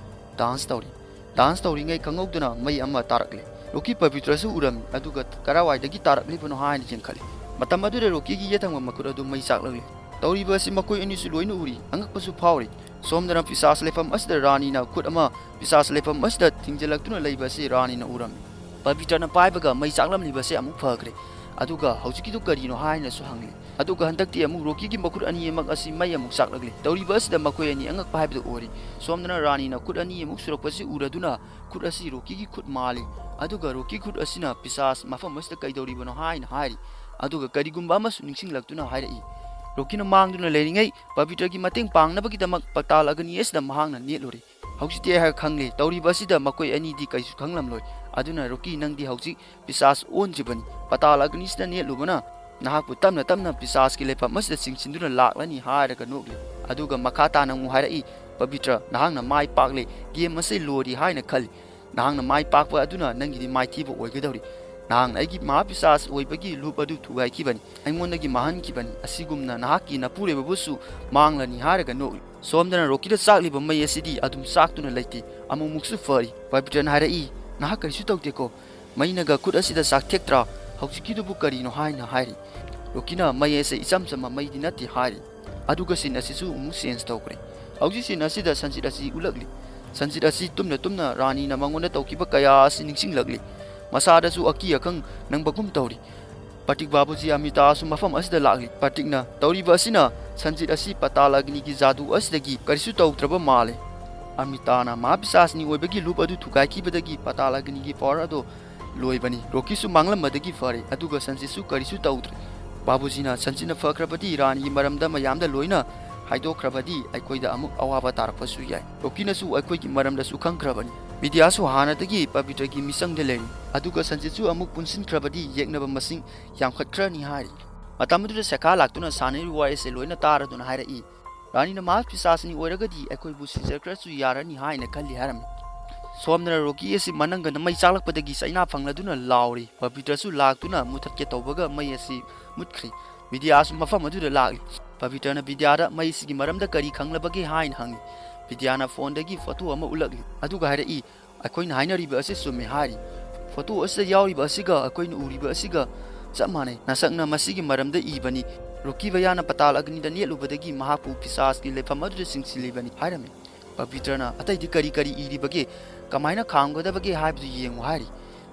ꯗꯥꯟꯁ ꯇꯧꯔꯤ꯫ ꯗꯥꯟꯁ ꯇꯧꯔꯤꯉꯩ ꯈꯪꯍꯧꯗꯅ ꯃꯩ ꯑꯃ ꯇꯥꯔꯛꯂꯦ꯫ ꯔꯣꯀꯤ ꯄꯕꯤꯇ꯭ꯔꯁꯨ ꯎꯔꯝꯃꯤ, ꯑꯗꯨꯒ ꯀꯔꯥꯏꯋꯥꯏꯗꯒꯤ ꯇꯥꯔꯛꯂꯤꯕꯅꯣ ꯍꯥꯏꯅ ꯌꯦꯡꯈꯠꯂꯤ꯫ ꯃꯇꯝ ꯑꯗꯨꯗ ꯔꯣꯀꯤꯒꯤ ꯌꯦꯠ ꯊꯪꯕ ꯃꯈꯨꯠ ꯑꯗꯨ ꯃꯩ ꯆꯥꯛꯂꯛꯂꯦ꯫ ꯇꯧꯔꯤꯕ ꯑꯁꯤ ꯃꯈꯣꯏ ꯑꯅꯤꯁꯨ ꯂꯣꯏꯅ ꯎꯔꯤ, ꯑꯉꯛꯄꯁꯨ ꯐꯥꯎꯔꯤ꯫ ꯁꯣꯝꯗꯅ ꯄꯤꯁꯥꯁ ꯂꯩꯐꯝ ꯑꯁꯤꯗ ꯔꯥꯅꯤꯅ ꯈꯨꯠ ꯑꯃ ꯄꯤꯁꯥꯁ ꯂꯩꯐꯝ ꯑꯁꯤꯗ ꯊꯤꯡꯖꯤꯜꯂꯛꯇꯨꯅ ꯂꯩꯕ ꯑꯁꯤ ꯔꯥꯅꯤꯅ ꯎꯔꯝꯃꯤ꯫ ꯄꯕꯤꯇ꯭ꯔꯅ ꯄꯥꯏꯕꯒ ꯃꯩ ꯆꯥꯛꯂꯝꯂꯤꯕ ꯑꯁꯤ ꯑꯃꯨꯛ ꯐꯈ꯭ꯔꯦ꯫ ꯑꯗꯨꯒ ꯍꯧꯖꯤꯛꯀꯤꯗꯨ ꯀꯔꯤꯅꯣ ꯍꯥꯏꯅꯁꯨ ꯍꯪꯂꯤ꯫ ꯑꯗꯨꯒ ꯍꯟꯗꯛꯇꯤ ꯑꯃꯨꯛ ꯔꯣꯀꯤꯒꯤ ꯃꯈꯨꯠ ꯑꯅꯤꯃꯛ ꯑꯁꯤ ꯃꯩ ꯑꯃꯨꯛ ꯆꯥꯛꯂꯛꯂꯤ꯫ ꯇꯧꯔꯤꯕ ꯑꯁꯤꯗ ꯃꯈꯣꯏ ꯑꯅꯤ ꯑꯉꯛꯄ ꯍꯥꯏꯕꯗꯨ ꯑꯣꯏꯔꯤ꯫ ꯁꯣꯝꯗꯅ ꯔꯥꯅꯤꯅ ꯈꯨꯠ ꯑꯅꯤ ꯑꯃꯨꯛ ꯁꯨꯔꯛꯄꯁꯤ ꯎꯔꯗꯨꯅ ꯈꯨꯠ ꯑꯁꯤ ꯔꯣꯀꯤꯒꯤ ꯈꯨꯠ ꯃꯥꯜꯂꯤ꯫ ꯑꯗꯨꯒ ꯔꯣꯀꯤ ꯈꯨꯠ ꯑꯁꯤꯅ ꯄꯤꯁꯥꯁ ꯃꯐꯝ ꯑꯁꯤꯗ ꯀꯩꯗꯧꯔꯤꯕꯅꯣ ꯍꯥꯏꯅ ꯍꯥꯏꯔꯤ꯫ ꯑꯗꯨꯒ ꯀꯔꯤꯒꯨꯝꯕ ꯑꯃꯁꯨ ꯅꯤꯡꯁꯤꯡꯂꯛꯇꯨꯅ ꯍꯥꯏꯔꯛꯏ꯫ ꯔꯣꯀꯤꯅ ꯃꯥꯡꯗꯨꯅ ꯂꯩꯔꯤꯉꯩ ꯄꯕꯤꯇ꯭ꯔꯒꯤ ꯃꯇꯦꯡ ꯄꯥꯡꯅꯕꯒꯤꯗꯃꯛ ꯄꯇꯥꯜ ꯑꯒꯅꯤ ꯑꯁꯤꯗ ꯃꯍꯥꯛꯅ ꯅꯦꯠꯂꯨꯔꯦ꯫ ꯍꯧꯖꯤꯛꯇꯤ ꯑꯩꯍꯥꯛ ꯈꯪꯂꯦ, ꯇꯧꯔꯤꯕ ꯑꯁꯤꯗ ꯃꯈꯣꯏ ꯑꯅꯤꯗꯤ ꯀꯩꯁꯨ ꯈꯪꯂꯝꯂꯣꯏ꯫ ꯑꯗꯨꯅ ꯔꯣꯀꯤ, ꯅꯪꯗꯤ ꯍꯧꯖꯤꯛ ꯄꯤꯁꯥꯁ ꯑꯣꯟꯗ꯭ꯔꯤꯕꯅꯤ꯫ ꯄꯇꯥꯜ ꯑꯒꯅꯤꯁꯤꯗ ꯅꯦꯠꯂꯨꯕꯅ ꯅꯍꯥꯛꯄꯨ ꯇꯞꯅ ꯇꯞꯅ ꯄꯤꯁꯥꯁꯀꯤ ꯂꯩꯐꯝ ꯑꯁꯤꯗ ꯆꯤꯡꯁꯤꯟꯗꯨꯅ ꯂꯥꯛꯂꯅꯤ ꯍꯥꯏꯔꯒ ꯅꯣꯛꯂꯤ꯫ ꯑꯗꯨꯒ ꯃꯈꯥ ꯇꯥꯅ ꯑꯃꯨꯛ ꯍꯥꯏꯔꯛꯏ, "ꯄꯕꯤꯇ꯭ꯔ, ꯅꯍꯥꯛꯅ ꯃꯥꯏ ꯄꯥꯛꯂꯦ꯫ ꯒꯦꯝ ꯑꯁꯤ ꯂꯣꯏꯔꯤ ꯍꯥꯏꯅ ꯈꯜꯂꯤ꯫ ꯅꯍꯥꯛꯅ ꯃꯥꯏ ꯄꯥꯛꯄ ꯑꯗꯨꯅ ꯅꯪꯒꯤꯗꯤ ꯃꯥꯏꯊꯤꯕ ꯑꯣꯏꯒꯗꯧꯔꯤ꯫ ꯅꯍꯥꯛꯅ ꯑꯩꯒꯤ ꯃꯍꯥꯄꯤꯁꯥꯁ ꯑꯣꯏꯕꯒꯤ ꯂꯨꯞ ꯑꯗꯨ ꯊꯨꯒꯥꯏꯈꯤꯕꯅꯤ, ꯑꯩꯉꯣꯟꯗꯒꯤ ꯃꯥꯡꯍꯟꯈꯤꯕꯅꯤ꯫ ꯑꯁꯤꯒꯨꯝꯅ ꯅꯍꯥꯛꯀꯤ ꯅꯄꯨꯔꯣꯏꯕꯕꯨꯁꯨ ꯃꯥꯡꯂꯅꯤ" ꯍꯥꯏꯔꯒ ꯅꯣꯛꯏ꯫ ꯁꯣꯝꯗꯅ ꯔꯣꯀꯤꯗ ꯆꯥꯛꯂꯤꯕ ꯃꯩ ꯑꯁꯤꯗꯤ ꯑꯗꯨꯝ ꯆꯥꯛꯇꯨꯅ ꯂꯩꯇꯦ, ꯑꯃꯨꯛꯃꯨꯛꯁꯨ ꯐꯔꯤ꯫ ꯄꯕꯤꯇ꯭ꯔꯅ ꯍꯥꯏꯔꯛꯏ, "ꯅꯍꯥꯛ ꯀꯔꯤꯁꯨ ꯇꯧꯗꯦꯀꯣ? ꯃꯩꯅꯒ ꯈꯨꯠ ꯑꯁꯤꯗ ꯆꯥꯛꯊꯦꯛꯇ꯭ꯔꯥ? ꯍꯧꯖꯤꯛꯀꯤꯗꯨꯕꯨ ꯀꯔꯤꯅꯣ?" ꯍꯥꯏꯅ ꯍꯥꯏꯔꯤ꯫ ꯔꯣꯀꯤꯅ, "ꯃꯩ ꯑꯁꯦ ꯏꯆꯝ ꯆꯝꯕ ꯃꯩꯗꯤ ꯅꯠꯇꯦ" ꯍꯥꯏꯔꯤ꯫ ꯑꯗꯨꯒ ꯁꯤꯟ ꯑꯁꯤꯁꯨ ꯑꯃꯨꯛ ꯆꯦꯟꯖ ꯇꯧꯈ꯭ꯔꯦ꯫ ꯍꯧꯖꯤꯛ ꯁꯤꯟ ꯑꯁꯤꯗ ꯁꯟꯖꯤꯠ ꯑꯁꯤ ꯎꯠꯂꯛꯂꯤ꯫ ꯁꯟꯖꯤꯠ ꯑꯁꯤ ꯇꯨꯝꯅ ꯇꯨꯝꯅ ꯔꯥꯅꯤꯅ ꯃꯉꯣꯟꯗ ꯇꯧꯈꯤꯕ ꯀꯌꯥ ꯑꯁꯤ ꯅꯤꯡꯁꯤꯡꯂꯛꯂꯤ꯫ ꯃꯁꯥꯗꯁꯨ ꯑꯀꯤ ꯑꯈꯪ ꯅꯪꯕꯒꯨꯝ ꯇꯧꯔꯤ꯫ ꯄ꯭ꯔꯇꯤꯛ ꯕꯥꯕꯨꯖꯤ ꯑꯃꯤꯇꯥꯁꯨ ꯃꯐꯝ ꯑꯁꯤꯗ ꯂꯥꯛꯂꯤ꯫ ꯄ꯭ꯔꯇꯤꯛꯅ, "ꯇꯧꯔꯤꯕ ꯑꯁꯤꯅ ꯁꯟꯖꯤꯠ ꯑꯁꯤ ꯄꯇꯥꯜ ꯑꯒꯅꯤꯒꯤ ꯖꯥꯗꯨ ꯑꯁꯤꯗꯒꯤ ꯀꯔꯤꯁꯨ ꯇꯧꯗ꯭ꯔꯕ ꯃꯥꯜꯂꯦ꯫ ꯑꯃꯤꯇꯥꯅ ꯃꯍꯥꯄꯤꯁꯥꯁꯅꯤ ꯑꯣꯏꯕꯒꯤ ꯂꯨꯞ ꯑꯗꯨ ꯊꯨꯒꯥꯏꯈꯤꯕꯗꯒꯤ ꯄꯇꯥꯜ ꯑꯒꯅꯤꯒꯤ ꯄꯋꯥꯔ ꯑꯗꯨ ꯂꯣꯏꯕꯅꯤ꯫ ꯔꯣꯀꯤꯁꯨ ꯃꯥꯡꯂꯝꯕꯗꯒꯤ ꯐꯔꯦ, ꯑꯗꯨꯒ ꯁꯟꯖꯤꯠꯁꯨ ꯀꯔꯤꯁꯨ ꯇꯧꯗ꯭ꯔꯦ꯫ ꯕꯥꯕꯨꯖꯤꯅ ꯁꯟꯖꯤꯠꯅ ꯐꯈ꯭ꯔꯕꯗꯤ ꯔꯥꯅꯤꯒꯤ ꯃꯔꯝꯗ ꯃꯌꯥꯝꯗ ꯂꯣꯏꯅ ꯍꯥꯏꯗꯣꯛꯈ꯭ꯔꯕꯗꯤ ꯑꯩꯈꯣꯏꯗ ꯑꯃꯨꯛ ꯑꯋꯥꯕ ꯇꯥꯔꯛꯄꯁꯨ ꯌꯥꯏ꯫ ꯔꯣꯀꯤꯅꯁꯨ ꯑꯩꯈꯣꯏꯒꯤ ꯃꯔꯝꯗꯁꯨ ꯈꯪꯈ꯭ꯔꯕꯅꯤ꯫ ꯃꯤꯗꯤꯌꯥꯁꯨ ꯍꯥꯟꯅꯗꯒꯤ ꯄꯕꯤꯇ꯭ꯔꯒꯤ ꯃꯤꯆꯪꯗ ꯂꯩꯔꯤ꯫ ꯑꯗꯨꯒ ꯁꯟꯖꯤꯠꯁꯨ ꯑꯃꯨꯛ ꯄꯨꯟꯁꯤꯟꯈ꯭ꯔꯕꯗꯤ ꯌꯦꯛꯅꯕ ꯃꯁꯤꯡ ꯌꯥꯝꯈꯠꯈ꯭ꯔꯅꯤ" ꯍꯥꯏꯔꯤ꯫ ꯃꯇꯝ ꯑꯗꯨꯗ ꯁꯦꯈꯥ ꯂꯥꯛꯇꯨꯅ ꯁꯥꯟꯅꯔꯤꯕ ꯋꯥꯔꯤꯁꯦ ꯂꯣꯏꯅ ꯇꯥꯔꯗꯨꯅ ꯍꯥꯏꯔꯛꯏ, "ꯔꯥꯅꯤꯅ ꯃꯍꯥꯛ ꯄꯤꯁꯥꯁꯅꯤ ꯑꯣꯏꯔꯒꯗꯤ ꯑꯩꯈꯣꯏꯕꯨ ꯁꯤꯖꯈ꯭ꯔꯁꯨ ꯌꯥꯔꯅꯤ ꯍꯥꯏꯅ ꯈꯜꯂꯤ" ꯍꯥꯏꯔꯝꯃꯤ꯫ ꯁꯣꯝꯗꯅ ꯔꯣꯀꯤ ꯑꯁꯤ ꯃꯅꯪꯒꯟꯗ ꯃꯩ ꯆꯥꯛꯂꯛꯄꯗꯒꯤ ꯆꯩꯅꯥ ꯐꯪꯂꯗꯨꯅ ꯂꯥꯎꯔꯤ꯫ ꯄꯕꯤꯇ꯭ꯔꯁꯨ ꯂꯥꯛꯇꯨꯅ ꯃꯨꯊꯠꯀꯦ ꯇꯧꯕꯒ ꯃꯩ ꯑꯁꯤ ꯃꯨꯠꯈ꯭ꯔꯤ꯫ ꯕꯤꯗ꯭ꯌꯥꯁꯨ ꯃꯐꯝ ꯑꯗꯨꯗ ꯂꯥꯛꯂꯤ꯫ ꯄꯕꯤꯇ꯭ꯔꯅ ꯕꯤꯗ꯭ꯌꯥꯗ ꯃꯩ ꯑꯁꯤꯒꯤ ꯃꯔꯝꯗ ꯀꯔꯤ ꯈꯪꯂꯕꯒꯦ ꯍꯥꯏꯅ ꯍꯪꯉꯤ꯫ ꯕꯤꯗ꯭ꯌꯥꯅ ꯐꯣꯟꯗꯒꯤ ꯐꯣꯇꯣ ꯑꯃ ꯎꯠꯂꯛꯂꯤ꯫ ꯑꯗꯨꯒ ꯍꯥꯏꯔꯛꯏ, "ꯑꯩꯈꯣꯏꯅ ꯍꯥꯏꯅꯔꯤꯕ ꯑꯁꯤ ꯆꯨꯝꯃꯤ" ꯍꯥꯏꯔꯤ꯫ "ꯐꯣꯇꯣ ꯑꯁꯤꯗ ꯌꯥꯎꯔꯤꯕ ꯑꯁꯤꯒ ꯑꯩꯈꯣꯏꯅ ꯎꯔꯤꯕ ꯑꯁꯤꯒ ꯆꯞ ꯃꯥꯟꯅꯩ꯫ ꯅꯁꯛꯅ ꯃꯁꯤꯒꯤ ꯃꯔꯝꯗ ꯏꯕꯅꯤ꯫ ꯔꯣꯀꯤ ꯚꯩꯌꯥꯅ ꯄꯇꯥꯜ ꯑꯒꯅꯤꯗ ꯅꯦꯠꯂꯨꯕꯗꯒꯤ ꯃꯍꯥꯛꯄꯨ ꯄꯤꯁꯥꯁꯀꯤ ꯂꯩꯐꯝ ꯑꯗꯨꯗ ꯆꯤꯡꯁꯤꯜꯂꯤꯕꯅꯤ" ꯍꯥꯏꯔꯝꯃꯤ꯫ ꯄꯕꯤꯇ꯭ꯔꯅ, "ꯑꯇꯩꯗꯤ ꯀꯔꯤ ꯀꯔꯤ ꯏꯔꯤꯕꯒꯦ? ꯀꯃꯥꯏꯅ ꯈꯥꯝꯒꯗꯕꯒꯦ ꯍꯥꯏꯕꯗꯨ ꯌꯦꯡꯉꯨ" ꯍꯥꯏꯔꯤ꯫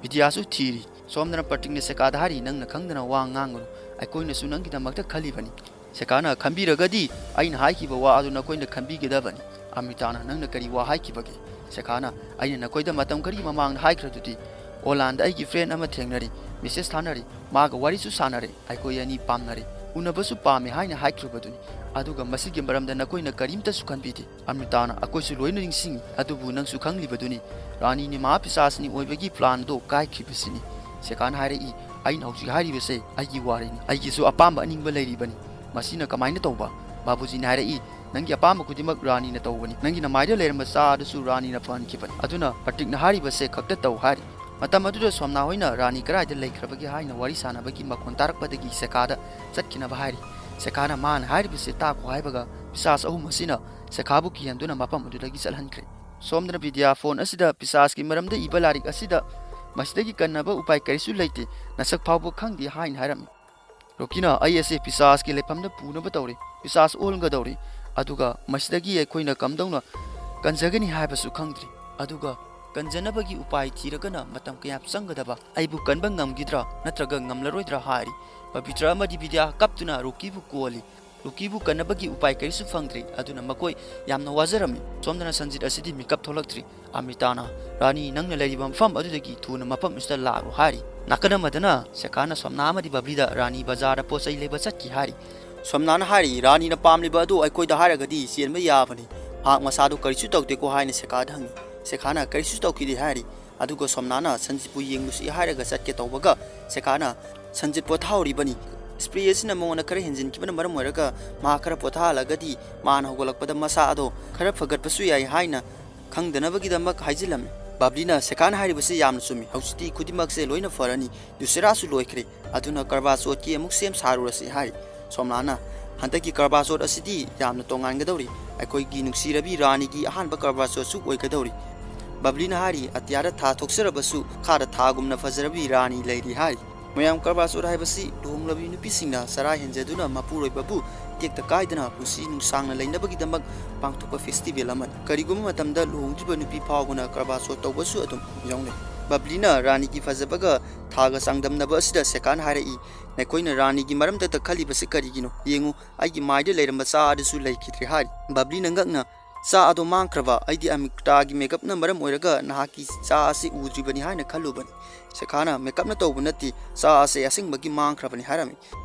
ꯕꯤꯗ꯭ꯌꯥꯁꯨ ꯊꯤꯔꯤ꯫ ꯁꯣꯝꯗꯅ ꯄ꯭ꯔꯇꯤꯛꯅ ꯁꯦꯀꯥꯗ ꯍꯥꯏꯔꯤ, "ꯅꯪꯅ ꯈꯪꯗꯅ ꯋꯥ ꯉꯥꯡꯒꯅꯨ꯫ ꯑꯩꯈꯣꯏꯅꯁꯨ ꯅꯪꯒꯤꯗꯃꯛꯇ ꯈꯜꯂꯤꯕꯅꯤ"꯫ ꯁꯦꯀꯥꯅ, "ꯈꯟꯕꯤꯔꯒꯗꯤ ꯑꯩꯅ ꯍꯥꯏꯈꯤꯕ ꯋꯥ ꯑꯗꯨ ꯅꯈꯣꯏꯅ ꯈꯟꯕꯤꯒꯗꯕꯅꯤ"꯫ ꯑꯃ꯭ꯔꯤꯇꯥꯅ, "ꯅꯪꯅ ꯀꯔꯤ ꯋꯥ ꯍꯥꯏꯈꯤꯕꯒꯦ?" ꯁꯦꯀꯥꯅ, "ꯑꯩꯅ ꯅꯈꯣꯏꯗ ꯃꯇꯝ ꯈꯔꯒꯤ ꯃꯃꯥꯡꯗ ꯍꯥꯏꯈ꯭ꯔꯗꯨꯗꯤ, ꯑꯣꯟꯂꯥꯏꯟꯗ ꯑꯩꯒꯤ ꯐ꯭ꯔꯦꯟ ꯑꯃ ꯊꯦꯡꯅꯔꯤ, ꯃꯦꯁꯦꯖ ꯊꯥꯅꯔꯤ, ꯃꯥꯒ ꯋꯥꯔꯤꯁꯨ ꯁꯥꯟꯅꯔꯦ, ꯑꯩꯈꯣꯏ ꯑꯅꯤ ꯄꯥꯝꯅꯔꯦ, ꯎꯅꯕꯁꯨ ꯄꯥꯝꯃꯦ ꯍꯥꯏꯅ ꯍꯥꯏꯈ꯭ꯔꯕꯗꯨꯅꯤ꯫ ꯑꯗꯨꯒ ꯃꯁꯤꯒꯤ ꯃꯔꯝꯗ ꯅꯈꯣꯏꯅ ꯀꯔꯤꯝꯇꯁꯨ ꯈꯟꯕꯤꯗꯦ"꯫ ꯑꯃ꯭ꯔꯤꯇꯥꯅ, "ꯑꯩꯈꯣꯏꯁꯨ ꯂꯣꯏꯅ ꯅꯤꯡꯁꯤꯡꯉꯤ, ꯑꯗꯨꯕꯨ ꯅꯪꯁꯨ ꯈꯪꯂꯤꯕꯗꯨꯅꯤ, ꯔꯥꯅꯤꯅꯤ ꯃꯍꯥꯄꯤꯁꯥꯁꯅꯤ ꯑꯣꯏꯕꯒꯤ ꯄ꯭ꯂꯥꯟꯗꯣ ꯀꯥꯏꯈꯤꯕꯁꯤꯅꯤ"꯫ ꯁꯦꯀꯥꯅ ꯍꯥꯏꯔꯛꯏ, "ꯑꯩꯅ ꯍꯧꯖꯤꯛ ꯍꯥꯏꯔꯤꯕꯁꯦ ꯑꯩꯒꯤ ꯋꯥꯔꯤꯅꯤ, ꯑꯩꯒꯤꯁꯨ ꯑꯄꯥꯝꯕ ꯑꯅꯤꯡꯕ ꯂꯩꯔꯤꯕꯅꯤ꯫ ꯃꯁꯤꯅ ꯀꯃꯥꯏꯅ ꯇꯧꯕ?" ꯕꯥꯕꯨꯖꯤꯅ ꯍꯥꯏꯔꯛꯏ, "ꯅꯪꯒꯤ ꯑꯄꯥꯝꯕ ꯈꯨꯗꯤꯡꯃꯛ ꯔꯥꯅꯤꯅ ꯇꯧꯕꯅꯤ꯫ ꯅꯪꯒꯤ ꯅꯃꯥꯏꯗ ꯂꯩꯔꯝꯕ ꯆꯥ ꯑꯗꯨꯁꯨ ꯔꯥꯅꯤꯅ ꯐꯍꯟꯈꯤꯕꯅꯤ꯫ ꯑꯗꯨꯅ ꯄ꯭ꯔꯇꯤꯛꯅ ꯍꯥꯏꯔꯤꯕꯁꯦ ꯈꯛꯇ ꯇꯧ" ꯍꯥꯏꯔꯤ꯫ ꯃꯇꯝ ꯑꯗꯨꯗ ꯁꯣꯝꯅꯥ ꯍꯣꯏꯅ ꯔꯥꯅꯤ ꯀꯗꯥꯏꯗ ꯂꯩꯈ꯭ꯔꯕꯒꯦ ꯍꯥꯏꯅ ꯋꯥꯔꯤ ꯁꯥꯟꯅꯕꯒꯤ ꯃꯈꯣꯟ ꯇꯥꯔꯛꯄꯗꯒꯤ ꯁꯦꯀꯥꯗ ꯆꯠꯈꯤꯅꯕ ꯍꯥꯏꯔꯤ꯫ ꯁꯦꯀꯥꯅ ꯃꯥꯅ ꯍꯥꯏꯔꯤꯕꯁꯦ ꯇꯥꯈꯣ ꯍꯥꯏꯕꯒ ꯄꯤꯁꯥꯁ ꯑꯍꯨꯝ ꯑꯁꯤꯅ ꯁꯦꯀꯥꯕꯨ ꯀꯤꯍꯟꯗꯨꯅ ꯃꯐꯝ ꯑꯗꯨꯗꯒꯤ ꯆꯠꯍꯟꯈ꯭ꯔꯦ꯫ ꯁꯣꯝꯗꯅ ꯕꯤꯗ꯭ꯌꯥ ꯐꯣꯟ ꯑꯁꯤꯗ ꯄꯤꯁꯥꯁꯀꯤ ꯃꯔꯝꯗ ꯏꯕ ꯂꯥꯏꯔꯤꯛ ꯑꯁꯤꯗ ꯃꯁꯤꯗꯒꯤ ꯀꯟꯅꯕ ꯎꯄꯥꯏ ꯀꯔꯤꯁꯨ ꯂꯩꯇꯦ, ꯅꯁꯛ ꯐꯥꯎꯕ ꯈꯪꯗꯦ ꯍꯥꯏꯅ ꯍꯥꯏꯔꯝꯃꯤ꯫ ꯔꯣꯀꯤꯅ, "ꯑꯩ ꯑꯁꯤ ꯄꯤꯁꯥꯁꯀꯤ ꯂꯩꯐꯝꯗ ꯄꯨꯅꯕ ꯇꯧꯔꯤ, ꯄꯤꯁꯥꯁ ꯑꯣꯜꯒꯗꯧꯔꯤ, ꯑꯗꯨꯒ ꯃꯁꯤꯗꯒꯤ ꯑꯩꯈꯣꯏꯅ ꯀꯝꯗꯧꯅ ꯀꯟꯖꯒꯅꯤ ꯍꯥꯏꯕꯁꯨ ꯈꯪꯗ꯭ꯔꯤ꯫ ꯑꯗꯨꯒ ꯀꯟꯖꯅꯕꯒꯤ ꯎꯄꯥꯏ ꯊꯤꯔꯒꯅ ꯃꯇꯝ ꯀꯌꯥꯝ ꯆꯪꯒꯗꯕ? ꯑꯩꯕꯨ ꯀꯟꯕ ꯉꯝꯈꯤꯗ꯭ꯔꯥ ꯅꯠꯇ꯭ꯔꯒ ꯉꯝꯂꯔꯣꯏꯗ꯭ꯔꯥ?" ꯍꯥꯏꯔꯤ꯫ ꯄꯕꯤꯇ꯭ꯔ ꯑꯃꯗꯤ ꯕꯤꯗ꯭ꯌꯥ ꯀꯞꯇꯨꯅ ꯔꯣꯀꯤꯕꯨ ꯀꯣꯜꯂꯤ꯫ ꯔꯣꯀꯤꯕꯨ ꯀꯟꯅꯕꯒꯤ ꯎꯄꯥꯏ ꯀꯔꯤꯁꯨ ꯐꯪꯗ꯭ꯔꯤ, ꯑꯗꯨꯅ ꯃꯈꯣꯏ ꯌꯥꯝꯅ ꯋꯥꯖꯔꯝꯃꯤ꯫ ꯁꯣꯝꯗꯅ ꯁꯟꯖꯤꯠ ꯑꯁꯤꯗꯤ ꯃꯤꯀꯞ ꯊꯣꯛꯂꯛꯇ꯭ꯔꯤ꯫ ꯑꯃ꯭ꯔꯤꯇꯥꯅ, "ꯔꯥꯅꯤ, ꯅꯪꯅ ꯂꯩꯔꯤꯕ ꯃꯐꯝ ꯑꯗꯨꯗꯒꯤ ꯊꯨꯅ ꯃꯐꯝ ꯑꯁꯤꯗ ꯂꯥꯛꯂꯣ" ꯍꯥꯏꯔꯤ꯫ ꯅꯥꯀꯟ ꯑꯃꯗꯅ ꯁꯦꯀꯥꯅ ꯁꯣꯝꯅꯥ ꯑꯃꯗꯤ ꯕꯕ꯭ꯂꯤꯗ ꯔꯥꯅꯤ ꯕꯖꯥꯔꯗ ꯄꯣꯠ ꯆꯩ ꯂꯩꯕ ꯆꯠꯈꯤ ꯍꯥꯏꯔꯤ꯫ ꯁꯣꯝꯅꯥꯅ ꯍꯥꯏꯔꯤ, "ꯔꯥꯅꯤꯅ ꯄꯥꯝꯂꯤꯕ ꯑꯗꯨ ꯑꯩꯈꯣꯏꯗ ꯍꯥꯏꯔꯒꯗꯤ ꯆꯦꯟꯕ ꯌꯥꯕꯅꯤ꯫ ꯃꯍꯥꯛ ꯃꯁꯥꯗꯨ ꯀꯔꯤꯁꯨ ꯇꯧꯗꯦꯀꯣ?" ꯍꯥꯏꯅ ꯁꯦꯀꯥꯗ ꯍꯪꯉꯤ꯫ ꯁꯦꯀꯥꯅ, "ꯀꯔꯤꯁꯨ ꯇꯧꯈꯤꯗꯦ" ꯍꯥꯏꯔꯤ꯫ ꯑꯗꯨꯒ ꯁꯣꯝꯅꯥꯅ ꯁꯟꯖꯤꯠꯄꯨ ꯌꯦꯡꯂꯨꯁꯤ ꯍꯥꯏꯔꯒ ꯆꯠꯀꯦ ꯇꯧꯕꯒ ꯁꯦꯀꯥꯅ ꯁꯟꯖꯤꯠ ꯄꯣꯊꯥꯍꯧꯔꯤꯕꯅꯤ꯫ ꯏꯁꯄ꯭ꯔꯦ ꯑꯁꯤꯅ ꯃꯉꯣꯟꯗ ꯈꯔ ꯍꯦꯟꯖꯤꯟꯈꯤꯕꯅ ꯃꯔꯝ ꯑꯣꯏꯔꯒ ꯃꯍꯥꯛ ꯈꯔ ꯄꯣꯊꯥꯍꯜꯂꯒꯗꯤ ꯃꯥꯅ ꯍꯧꯒꯠꯂꯛꯄꯗ ꯃꯁꯥ ꯑꯗꯣ ꯈꯔ ꯐꯒꯠꯄꯁꯨ ꯌꯥꯏ ꯍꯥꯏꯅ ꯈꯪꯗꯅꯕꯒꯤꯗꯃꯛ ꯍꯥꯏꯖꯤꯜꯂꯝꯃꯤ꯫ ꯕꯕ꯭ꯂꯤꯅ, "ꯁꯦꯈꯥꯟ ꯍꯥꯏꯔꯤꯕꯁꯤ ꯌꯥꯝꯅ ꯆꯨꯝꯃꯤ, ꯍꯧꯖꯤꯛꯇꯤ ꯈꯨꯗꯤꯡꯃꯛꯁꯦ ꯂꯣꯏꯅ ꯐꯔꯅꯤ, ꯗꯨꯁꯦꯔꯥꯁꯨ ꯂꯣꯏꯈ꯭ꯔꯦ, ꯑꯗꯨꯅ ꯀꯔꯕꯥ ꯆꯧꯊꯀꯤ ꯑꯃꯨꯛ ꯁꯦꯝ ꯁꯥꯔꯨꯔꯁꯤ" ꯍꯥꯏꯔꯤ꯫ ꯁꯣꯝꯂꯥꯅ, "ꯍꯟꯗꯛꯀꯤ ꯀꯔꯕꯥ ꯆꯧꯊ ꯑꯁꯤꯗꯤ ꯌꯥꯝꯅ ꯇꯣꯉꯥꯟꯒꯗꯧꯔꯤ, ꯑꯩꯈꯣꯏꯒꯤ ꯅꯨꯡꯁꯤꯔꯕꯤ ꯔꯥꯅꯤꯒꯤ ꯑꯍꯥꯟꯕ ꯀꯔꯕꯥ ꯆꯧꯊꯁꯨ ꯑꯣꯏꯒꯗꯧꯔꯤ"꯫ ꯕꯕ꯭ꯂꯤꯅ ꯍꯥꯏꯔꯤ, "ꯑꯇꯤꯌꯥꯗ ꯊꯥ ꯊꯣꯛꯆꯔꯕꯁꯨ ꯃꯈꯥꯗ ꯊꯥꯒꯨꯝꯅ ꯐꯖꯔꯕꯤ ꯔꯥꯅꯤ ꯂꯩꯔꯤ" ꯍꯥꯏꯔꯤ꯫ ꯃꯌꯥꯝ, ꯀꯔꯕꯥ ꯆꯧꯊ ꯍꯥꯏꯕꯁꯤ ꯂꯨꯍꯣꯡꯂꯕꯤ ꯅꯨꯄꯤꯁꯤꯡꯅ ꯆꯔꯥ ꯍꯦꯟꯖꯗꯨꯅ ꯃꯄꯨꯔꯣꯏꯕꯕꯨ ꯇꯦꯛꯇ ꯀꯥꯏꯗꯅ ꯄꯨꯟꯁꯤ ꯅꯨꯡꯁꯥꯡꯅ ꯂꯩꯅꯕꯒꯤꯗꯃꯛ ꯄꯥꯡꯊꯣꯛꯄ ꯐꯦꯁꯇꯤꯚꯦꯜ ꯑꯃꯅꯤ꯫ ꯀꯔꯤꯒꯨꯝꯕ ꯃꯇꯝꯗ ꯂꯨꯍꯣꯡꯗ꯭ꯔꯤꯕ ꯅꯨꯄꯤ ꯐꯥꯎꯕꯅ ꯀꯔꯕꯥ ꯆꯧꯊ ꯇꯧꯕꯁꯨ ꯑꯗꯨꯝ ꯌꯥꯎꯅꯩ꯫ ꯕꯕ꯭ꯂꯤꯅ ꯔꯥꯅꯤꯒꯤ ꯐꯖꯕꯒ ꯊꯥꯒ ꯆꯥꯡꯗꯝꯅꯕ ꯑꯁꯤꯗ ꯁꯦꯈꯥꯟ ꯍꯥꯏꯔꯛꯏ, "ꯅꯈꯣꯏꯅ ꯔꯥꯅꯤꯒꯤ ꯃꯔꯝꯗꯇ ꯈꯜꯂꯤꯕꯁꯤ ꯀꯔꯤꯒꯤꯅꯣ? ꯌꯦꯡꯉꯨ, ꯑꯩꯒꯤ ꯃꯥꯏꯗ ꯂꯩꯔꯝꯕ ꯆꯥ ꯑꯗꯨꯁꯨ ꯂꯩꯈꯤꯗ꯭ꯔꯦ" ꯍꯥꯏꯔꯤ꯫ ꯕꯕ꯭ꯂꯤꯅ ꯉꯛꯅ, "ꯆꯥ ꯑꯗꯣ ꯃꯥꯡꯈ꯭ꯔꯕ? ꯑꯩꯗꯤ ꯑꯃꯤꯛꯇꯥꯒꯤ ꯃꯦꯀꯞꯅ ꯃꯔꯝ ꯑꯣꯏꯔꯒ ꯅꯍꯥꯛꯀꯤ ꯆꯥ ꯑꯁꯤ ꯎꯗ꯭ꯔꯤꯕꯅꯤ ꯍꯥꯏꯅ ꯈꯜꯂꯨꯕꯅꯤ"꯫ ꯁꯦꯈꯥꯟꯅ, "ꯃꯦꯀꯞꯅ ꯇꯧꯕ ꯅꯠꯇꯦ, ꯆꯥ ꯑꯁꯤ ꯑꯁꯦꯡꯕꯒꯤ ꯃꯥꯡꯈ꯭ꯔꯕꯅꯤ" ꯍꯥꯏꯔꯝꯃꯤ꯫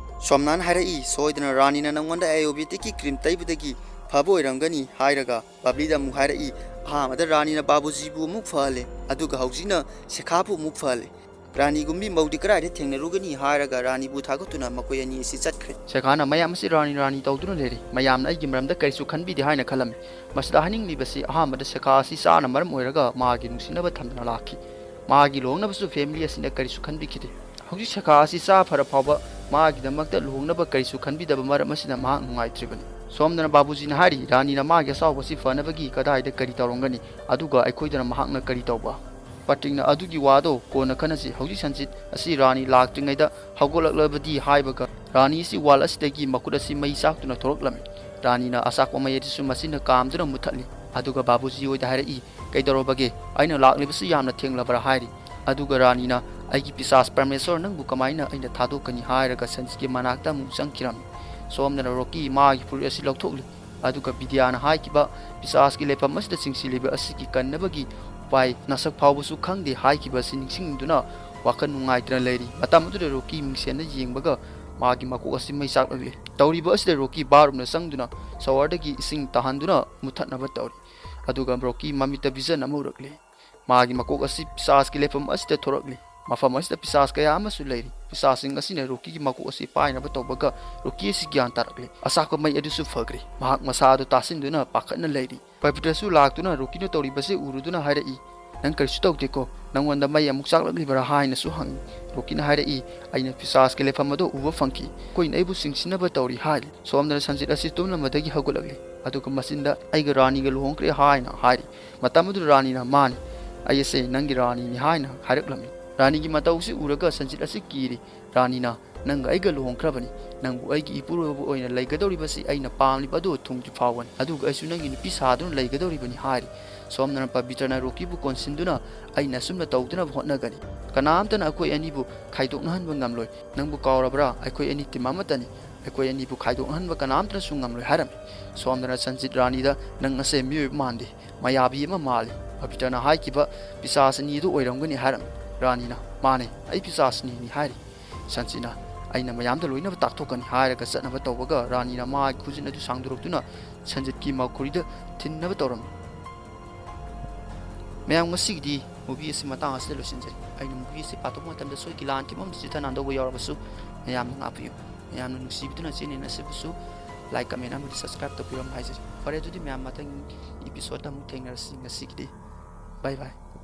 ꯁꯣꯝꯂꯥꯅ ꯍꯥꯏꯔꯛꯏ, "ꯁꯣꯏꯗꯅ ꯔꯥꯅꯤꯅ ꯅꯪꯉꯣꯟꯗ ꯑꯥꯏꯑꯣꯕꯦꯗꯤꯛꯀꯤ ꯀ꯭ꯔꯤꯝ ꯇꯩꯕꯗꯒꯤ ꯐꯕ ꯑꯣꯏꯔꯝꯒꯅꯤ" ꯍꯥꯏꯔꯒ ꯕꯕ꯭ꯂꯤꯗ ꯑꯃꯨꯛ ꯍꯥꯏꯔꯛꯏ, "ꯑꯍꯥꯟꯕꯗ ꯔꯥꯅꯤꯅ ꯕꯥꯕꯨꯖꯤꯕꯨ ꯑꯃꯨꯛ ꯐꯍꯜꯂꯦ, ꯑꯗꯨꯒ ꯍꯧꯖꯤꯛꯅ ꯁꯦꯈꯥꯕꯨ ꯑꯃꯨꯛ ꯐꯍꯜꯂꯦ꯫ ꯔꯥꯅꯤꯒꯨꯝꯕꯤ ꯃꯧꯗꯤ ꯀꯗꯥꯏꯗ ꯊꯦꯡꯅꯔꯨꯒꯅꯤ?" ꯍꯥꯏꯔꯒ ꯔꯥꯅꯤꯕꯨ ꯊꯥꯒꯠꯇꯨꯅ ꯃꯈꯣꯏ ꯑꯅꯤ ꯑꯁꯤ ꯆꯠꯈ꯭ꯔꯦ꯫ ꯁꯦꯈꯥꯟꯅ, "ꯃꯌꯥꯝ ꯑꯁꯤ ꯔꯥꯅꯤ ꯔꯥꯅꯤ ꯇꯧꯗꯨꯅ ꯂꯩꯔꯤ, ꯃꯌꯥꯝꯅ ꯑꯩꯒꯤ ꯃꯔꯝꯗ ꯀꯔꯤꯁꯨ ꯈꯟꯕꯤꯗꯦ ꯍꯥꯏꯅ ꯈꯜꯂꯝꯃꯤ꯫ ꯃꯁꯤꯗ ꯍꯥꯏꯅꯤꯡꯂꯤꯕꯁꯤ, ꯑꯍꯥꯟꯕꯗ ꯁꯦꯈꯥ ꯑꯁꯤ ꯆꯥꯅ ꯃꯔꯝ ꯑꯣꯏꯔꯒ ꯃꯥꯒꯤ ꯅꯨꯡꯁꯤꯅꯕ ꯊꯝꯗꯅ ꯂꯥꯛꯈꯤ꯫ ꯃꯥꯒꯤ ꯂꯨꯍꯣꯡꯅꯕꯁꯨ ꯐꯦꯃꯤꯂꯤ ꯑꯁꯤꯅ ꯀꯔꯤꯁꯨ ꯈꯟꯕꯤꯈꯤꯗꯦ꯫ ꯍꯧꯖꯤꯛ ꯁꯦꯈꯥ ꯑꯁꯤ ꯆꯥ ꯐꯔ ꯐꯥꯎꯕ ꯃꯥꯒꯤꯗꯃꯛꯇ ꯂꯨꯍꯣꯡꯅꯕ ꯀꯔꯤꯁꯨ ꯈꯟꯕꯤꯗꯕ ꯃꯔꯝ ꯑꯁꯤꯅ ꯃꯍꯥꯛ ꯅꯨꯡꯉꯥꯏꯇ꯭ꯔꯤꯕꯅꯤ"꯫ ꯁꯣꯝꯗꯅ ꯕꯥꯕꯨꯖꯤꯅ ꯍꯥꯏꯔꯤ, "ꯔꯥꯅꯤꯅ ꯃꯥꯒꯤ ꯑꯆꯥꯎꯕ ꯑꯁꯤ ꯐꯅꯕꯒꯤ ꯀꯗꯥꯏꯗ ꯀꯔꯤ ꯇꯧꯔꯝꯒꯅꯤ? ꯑꯗꯨꯒ ꯑꯩꯈꯣꯏꯗꯅ ꯃꯍꯥꯛꯅ ꯀꯔꯤ ꯇꯧꯕ?" ꯄꯥꯇ꯭ꯔꯤꯛꯅ, "ꯑꯗꯨꯒꯤ ꯋꯥꯗꯣ ꯀꯣꯟꯅ ꯈꯟꯅꯁꯤ, ꯍꯧꯖꯤꯛ ꯁꯟꯖꯤꯠ ꯑꯁꯤ ꯔꯥꯅꯤ ꯂꯥꯛꯇ꯭ꯔꯤꯉꯩꯗ ꯍꯧꯒꯠꯂꯛꯂꯕꯗꯤ" ꯍꯥꯏꯕꯒ ꯔꯥꯅꯤ ꯑꯁꯤ ꯋꯥꯜ ꯑꯁꯤꯗꯒꯤ ꯃꯈꯨꯠ ꯑꯁꯤ ꯃꯩ ꯆꯥꯛꯇꯨꯅ ꯊꯣꯔꯛꯂꯝꯃꯤ꯫ ꯔꯥꯅꯤꯅ ꯑꯆꯥꯛꯄ ꯃꯩ ꯑꯗꯨꯁꯨ ꯃꯆꯤꯟꯅ ꯀꯥꯝꯗꯨꯅ ꯃꯨꯠꯊꯠꯂꯤ꯫ ꯑꯗꯨꯒ ꯕꯥꯕꯨꯖꯤ ꯍꯣꯏꯗ ꯍꯥꯏꯔꯛꯏ, "ꯀꯩꯗꯧꯔꯕꯒꯦ? ꯑꯩꯅ ꯂꯥꯛꯂꯤꯕꯁꯤ ꯌꯥꯝꯅ ꯊꯦꯡꯂꯕ꯭ꯔꯥ?" ꯍꯥꯏꯔꯤ꯫ ꯑꯗꯨꯒ ꯔꯥꯅꯤꯅ, "ꯑꯩꯒꯤ ꯄꯤꯁꯥꯁ ꯄꯔꯃꯦꯁꯣꯔ ꯅꯪꯕꯨ ꯀꯃꯥꯏꯅ ꯑꯩꯅ ꯊꯥꯗꯣꯛꯀꯅꯤ?" ꯍꯥꯏꯔꯒ ꯁꯟꯖꯤꯠꯀꯤ ꯃꯅꯥꯛꯇ ꯑꯃꯨꯛ ꯆꯪꯈꯤꯔꯝꯃꯤ꯫ ꯁꯣꯝꯗꯅ ꯔꯣꯀꯤ ꯃꯥꯒꯤ ꯐꯨꯔꯤꯠ ꯑꯁꯤ ꯂꯧꯊꯣꯛꯂꯤ꯫ ꯑꯗꯨꯒ ꯕꯤꯗ꯭ꯌꯥꯅ ꯍꯥꯏꯈꯤꯕ, "ꯄꯤꯁꯥꯁꯀꯤ ꯂꯩꯐꯝ ꯑꯁꯤꯗ ꯆꯤꯡꯁꯤꯜꯂꯤꯕ ꯑꯁꯤꯒꯤ ꯀꯟꯅꯕꯒꯤ ꯎꯄꯥꯏ ꯅꯁꯛ ꯐꯥꯎꯕꯁꯨ ꯈꯪꯗꯦ" ꯍꯥꯏꯈꯤꯕ ꯑꯁꯤ ꯅꯤꯡꯁꯤꯡꯗꯨꯅ ꯋꯥꯈꯜ ꯅꯨꯡꯉꯥꯏꯇꯅ ꯂꯩꯔꯤ꯫ ꯃꯇꯝ ꯑꯗꯨꯗ ꯔꯣꯀꯤ ꯃꯤꯡꯁꯦꯟꯗ ꯌꯦꯡꯕꯒ ꯃꯥꯒꯤ ꯃꯀꯣꯛ ꯑꯁꯤ ꯃꯩ ꯆꯥꯛꯂꯛꯂꯤ꯫ ꯇꯧꯔꯤꯕ ꯑꯁꯤꯗ ꯔꯣꯀꯤ ꯕꯥꯠꯔꯨꯝꯗ ꯆꯪꯗꯨꯅ ꯁꯥꯋꯔꯗꯒꯤ ꯏꯁꯤꯡ ꯇꯥꯍꯟꯗꯨꯅ ꯃꯨꯠꯊꯠꯅꯕ ꯇꯧꯔꯤ꯫ ꯑꯗꯨꯒ ꯔꯣꯀꯤ ꯃꯃꯤꯠꯇ ꯚꯤꯖꯟ ꯑꯃ ꯎꯔꯛꯂꯤ꯫ ꯃꯥꯒꯤ ꯃꯀꯣꯛ ꯑꯁꯤ ꯄꯤꯁꯥꯁꯀꯤ ꯂꯩꯐꯝ ꯑꯁꯤꯗ ꯊꯣꯔꯛꯂꯤ꯫ ꯃꯐꯝ ꯑꯁꯤꯗ ꯄꯤꯁꯥꯁ ꯀꯌꯥ ꯑꯃꯁꯨ ꯂꯩꯔꯤ꯫ ꯄꯤꯁꯥꯁꯁꯤꯡ ꯑꯁꯤꯅ ꯔꯣꯀꯤꯒꯤ ꯃꯀꯣꯛ ꯑꯁꯤ ꯄꯥꯏꯅꯕ ꯇꯧꯕꯒ ꯔꯣꯀꯤ ꯑꯁꯤ ꯒ꯭ꯌꯥꯟ ꯇꯥꯔꯛꯂꯦ꯫ ꯑꯆꯥꯛꯄ ꯃꯩ ꯑꯗꯨꯁꯨ ꯐꯈ꯭ꯔꯦ꯫ ꯃꯍꯥꯛ ꯃꯁꯥ ꯑꯗꯨ ꯇꯥꯁꯤꯟꯗꯨꯅ ꯄꯥꯈꯠꯅ ꯂꯩꯔꯤ꯫ ꯄꯕꯤꯇ꯭ꯔꯁꯨ ꯂꯥꯛꯇꯨꯅ ꯔꯣꯀꯤꯅ ꯇꯧꯔꯤꯕꯁꯤ ꯎꯔꯨꯗꯨꯅ ꯍꯥꯏꯔꯛꯏ, "ꯅꯪ ꯀꯔꯤꯁꯨ ꯇꯧꯗꯦꯀꯣ? ꯅꯪꯉꯣꯟꯗ ꯃꯩ ꯑꯃꯨꯛ ꯆꯥꯛꯂꯛꯂꯤꯕ꯭ꯔꯥ?" ꯍꯥꯏꯅꯁꯨ ꯍꯪꯉꯤ꯫ ꯔꯣꯀꯤꯅ ꯍꯥꯏꯔꯛꯏ, "ꯑꯩꯅ ꯄꯤꯁꯥꯁꯀꯤ ꯂꯩꯐꯝ ꯑꯗꯨ ꯎꯕ ꯐꯪꯈꯤ꯫ ꯃꯈꯣꯏꯅ ꯑꯩꯕꯨ ꯆꯤꯡꯁꯤꯟꯅꯕ ꯇꯧꯔꯤ" ꯍꯥꯏꯔꯤ꯫ ꯁꯣꯝꯗꯅ ꯁꯟꯖꯤꯠ ꯑꯁꯤ ꯇꯨꯝꯂꯝꯕꯗꯒꯤ ꯍꯧꯒꯠꯂꯛꯂꯤ꯫ ꯑꯗꯨꯒ ꯃꯆꯤꯟꯗ, "ꯑꯩꯒ ꯔꯥꯅꯤꯒ ꯂꯨꯍꯣꯡꯈ꯭ꯔꯦ" ꯍꯥꯏꯅ ꯍꯥꯏꯔꯤ꯫ ꯃꯇꯝ ꯑꯗꯨꯗ ꯔꯥꯅꯤꯅ, "ꯃꯥꯅꯤ, ꯑꯩ ꯑꯁꯦ ꯅꯪꯒꯤ ꯔꯥꯅꯤꯅꯤ" ꯍꯥꯏꯅ ꯍꯥꯏꯔꯛꯂꯝꯃꯤ꯫ ꯔꯥꯅꯤꯒꯤ ꯃꯇꯧꯁꯤ ꯎꯔꯒ ꯁꯟꯖꯤꯠ ꯑꯁꯤ ꯀꯤꯔꯤ꯫ ꯔꯥꯅꯤꯅ, "ꯅꯪꯒ ꯑꯩꯒ ꯂꯨꯍꯣꯡꯈ꯭ꯔꯕꯅꯤ꯫ ꯅꯪꯕꯨ ꯑꯩꯒꯤ ꯏꯄꯨꯔꯣꯏꯕ ꯑꯣꯏꯅ ꯂꯩꯒꯗꯧꯔꯤꯕꯁꯤ ꯑꯩꯅ ꯄꯥꯝꯂꯤꯕ ꯑꯗꯨ ꯊꯨꯡꯗ꯭ꯔꯤ ꯐꯥꯎꯕꯅꯤ꯫ ꯑꯗꯨꯒ ꯑꯩꯁꯨ ꯅꯪꯒꯤ ꯅꯨꯄꯤ ꯁꯥꯗꯨꯅ ꯂꯩꯒꯗꯧꯔꯤꯕꯅꯤ" ꯍꯥꯏꯔꯤ꯫ ꯁꯣꯝꯗꯅ ꯄꯕꯤꯇ꯭ꯔꯅ ꯔꯣꯀꯤꯕꯨ ꯀꯣꯟꯁꯤꯟꯗꯨꯅ, "ꯑꯩꯅ ꯑꯁꯨꯝꯅ ꯇꯧꯗꯅꯕ ꯍꯣꯠꯅꯒꯅꯤ꯫ ꯀꯅꯥꯝꯇꯅ ꯑꯩꯈꯣꯏ ꯑꯅꯤꯕꯨ ꯈꯥꯏꯗꯣꯛꯅꯍꯟꯕ ꯉꯝꯂꯣꯏ꯫ ꯅꯪꯕꯨ ꯀꯥꯎꯔꯕ꯭ꯔꯥ? ꯑꯩꯈꯣꯏ ꯑꯅꯤ ꯇꯤꯝ ꯑꯃꯠꯇꯅꯤ꯫ ꯑꯩꯈꯣꯏ ꯑꯅꯤꯕꯨ ꯈꯥꯏꯗꯣꯛꯅꯍꯟꯕ ꯀꯅꯥꯝꯇꯅꯁꯨ ꯉꯝꯂꯣꯏ" ꯍꯥꯏꯔꯝꯃꯤ꯫ ꯁꯣꯝꯗꯅ ꯁꯟꯖꯤꯠ ꯔꯥꯅꯤꯗ, "ꯅꯪ ꯑꯁꯦ ꯃꯤꯑꯣꯏꯕ ꯃꯥꯟꯗꯦ, ꯃꯌꯥꯕꯤ ꯑꯃ ꯃꯥꯜꯂꯤ꯫ ꯄꯕꯤꯇ꯭ꯔꯅ ꯍꯥꯏꯈꯤꯕ ꯄꯤꯁꯥꯁ ꯑꯅꯤ ꯑꯗꯨ ꯑꯣꯏꯔꯝꯒꯅꯤ" ꯍꯥꯏꯔꯝꯃꯤ꯫ ꯔꯥꯅꯤꯅ, "ꯃꯥꯅꯦ, ꯑꯩ ꯄꯤꯁꯥꯁꯅꯤꯅꯤ" ꯍꯥꯏꯔꯤ꯫ ꯁꯟꯖꯤꯠꯅ, "ꯑꯩꯅ ꯃꯌꯥꯝꯗ ꯂꯣꯏꯅꯃꯛ ꯇꯥꯛꯊꯣꯛꯀꯅꯤ" ꯍꯥꯏꯔꯒ ꯆꯠꯅꯕ ꯇꯧꯕꯒ ꯔꯥꯅꯤꯅ ꯃꯥꯒꯤ ꯈꯨꯖꯤꯟ ꯑꯗꯨ ꯁꯥꯡꯗꯣꯔꯛꯇꯨꯅ ꯁꯟꯖꯤꯠꯀꯤ ꯃꯈꯨꯔꯤꯗ ꯊꯤꯟꯅꯕ ꯇꯧꯔꯝꯃꯤ꯫ ꯃꯌꯥꯝ, ꯉꯁꯤꯒꯤꯗꯤ movie ꯑꯁꯤ ꯃꯇꯥꯡ ꯑꯁꯤꯗ ꯂꯣꯏꯁꯤꯟꯖꯔꯤ꯫ ꯑꯩꯅ movie ꯑꯁꯤ ꯄꯥꯊꯣꯛꯄ ꯃꯇꯝꯗ ꯁꯣꯏꯈꯤ ꯂꯥꯟꯈꯤꯕ ꯑꯃꯗꯤ ꯆꯤꯊ ꯅꯥꯟꯗꯧꯕ ꯌꯥꯎꯔꯕꯁꯨ ꯃꯌꯥꯝꯅ ꯉꯥꯛꯄꯤꯌꯨ꯫ ꯃꯌꯥꯝꯅ ꯅꯨꯡꯁꯤꯕꯤꯗꯨꯅ channel ꯑꯁꯤꯕꯨꯁꯨ like, comment ꯑꯃꯗꯤ subscribe ꯇꯧꯕꯤꯔꯝꯕ ꯍꯥꯏꯖꯔꯤ꯫ ꯐꯔꯦ, ꯑꯗꯨꯗꯤ ꯃꯌꯥꯝ, ꯃꯊꯪ episode ꯑꯃꯨꯛ ꯊꯦꯡꯅꯔꯁꯤ꯫ ꯉꯁꯤꯒꯤꯗꯤ bye bye꯫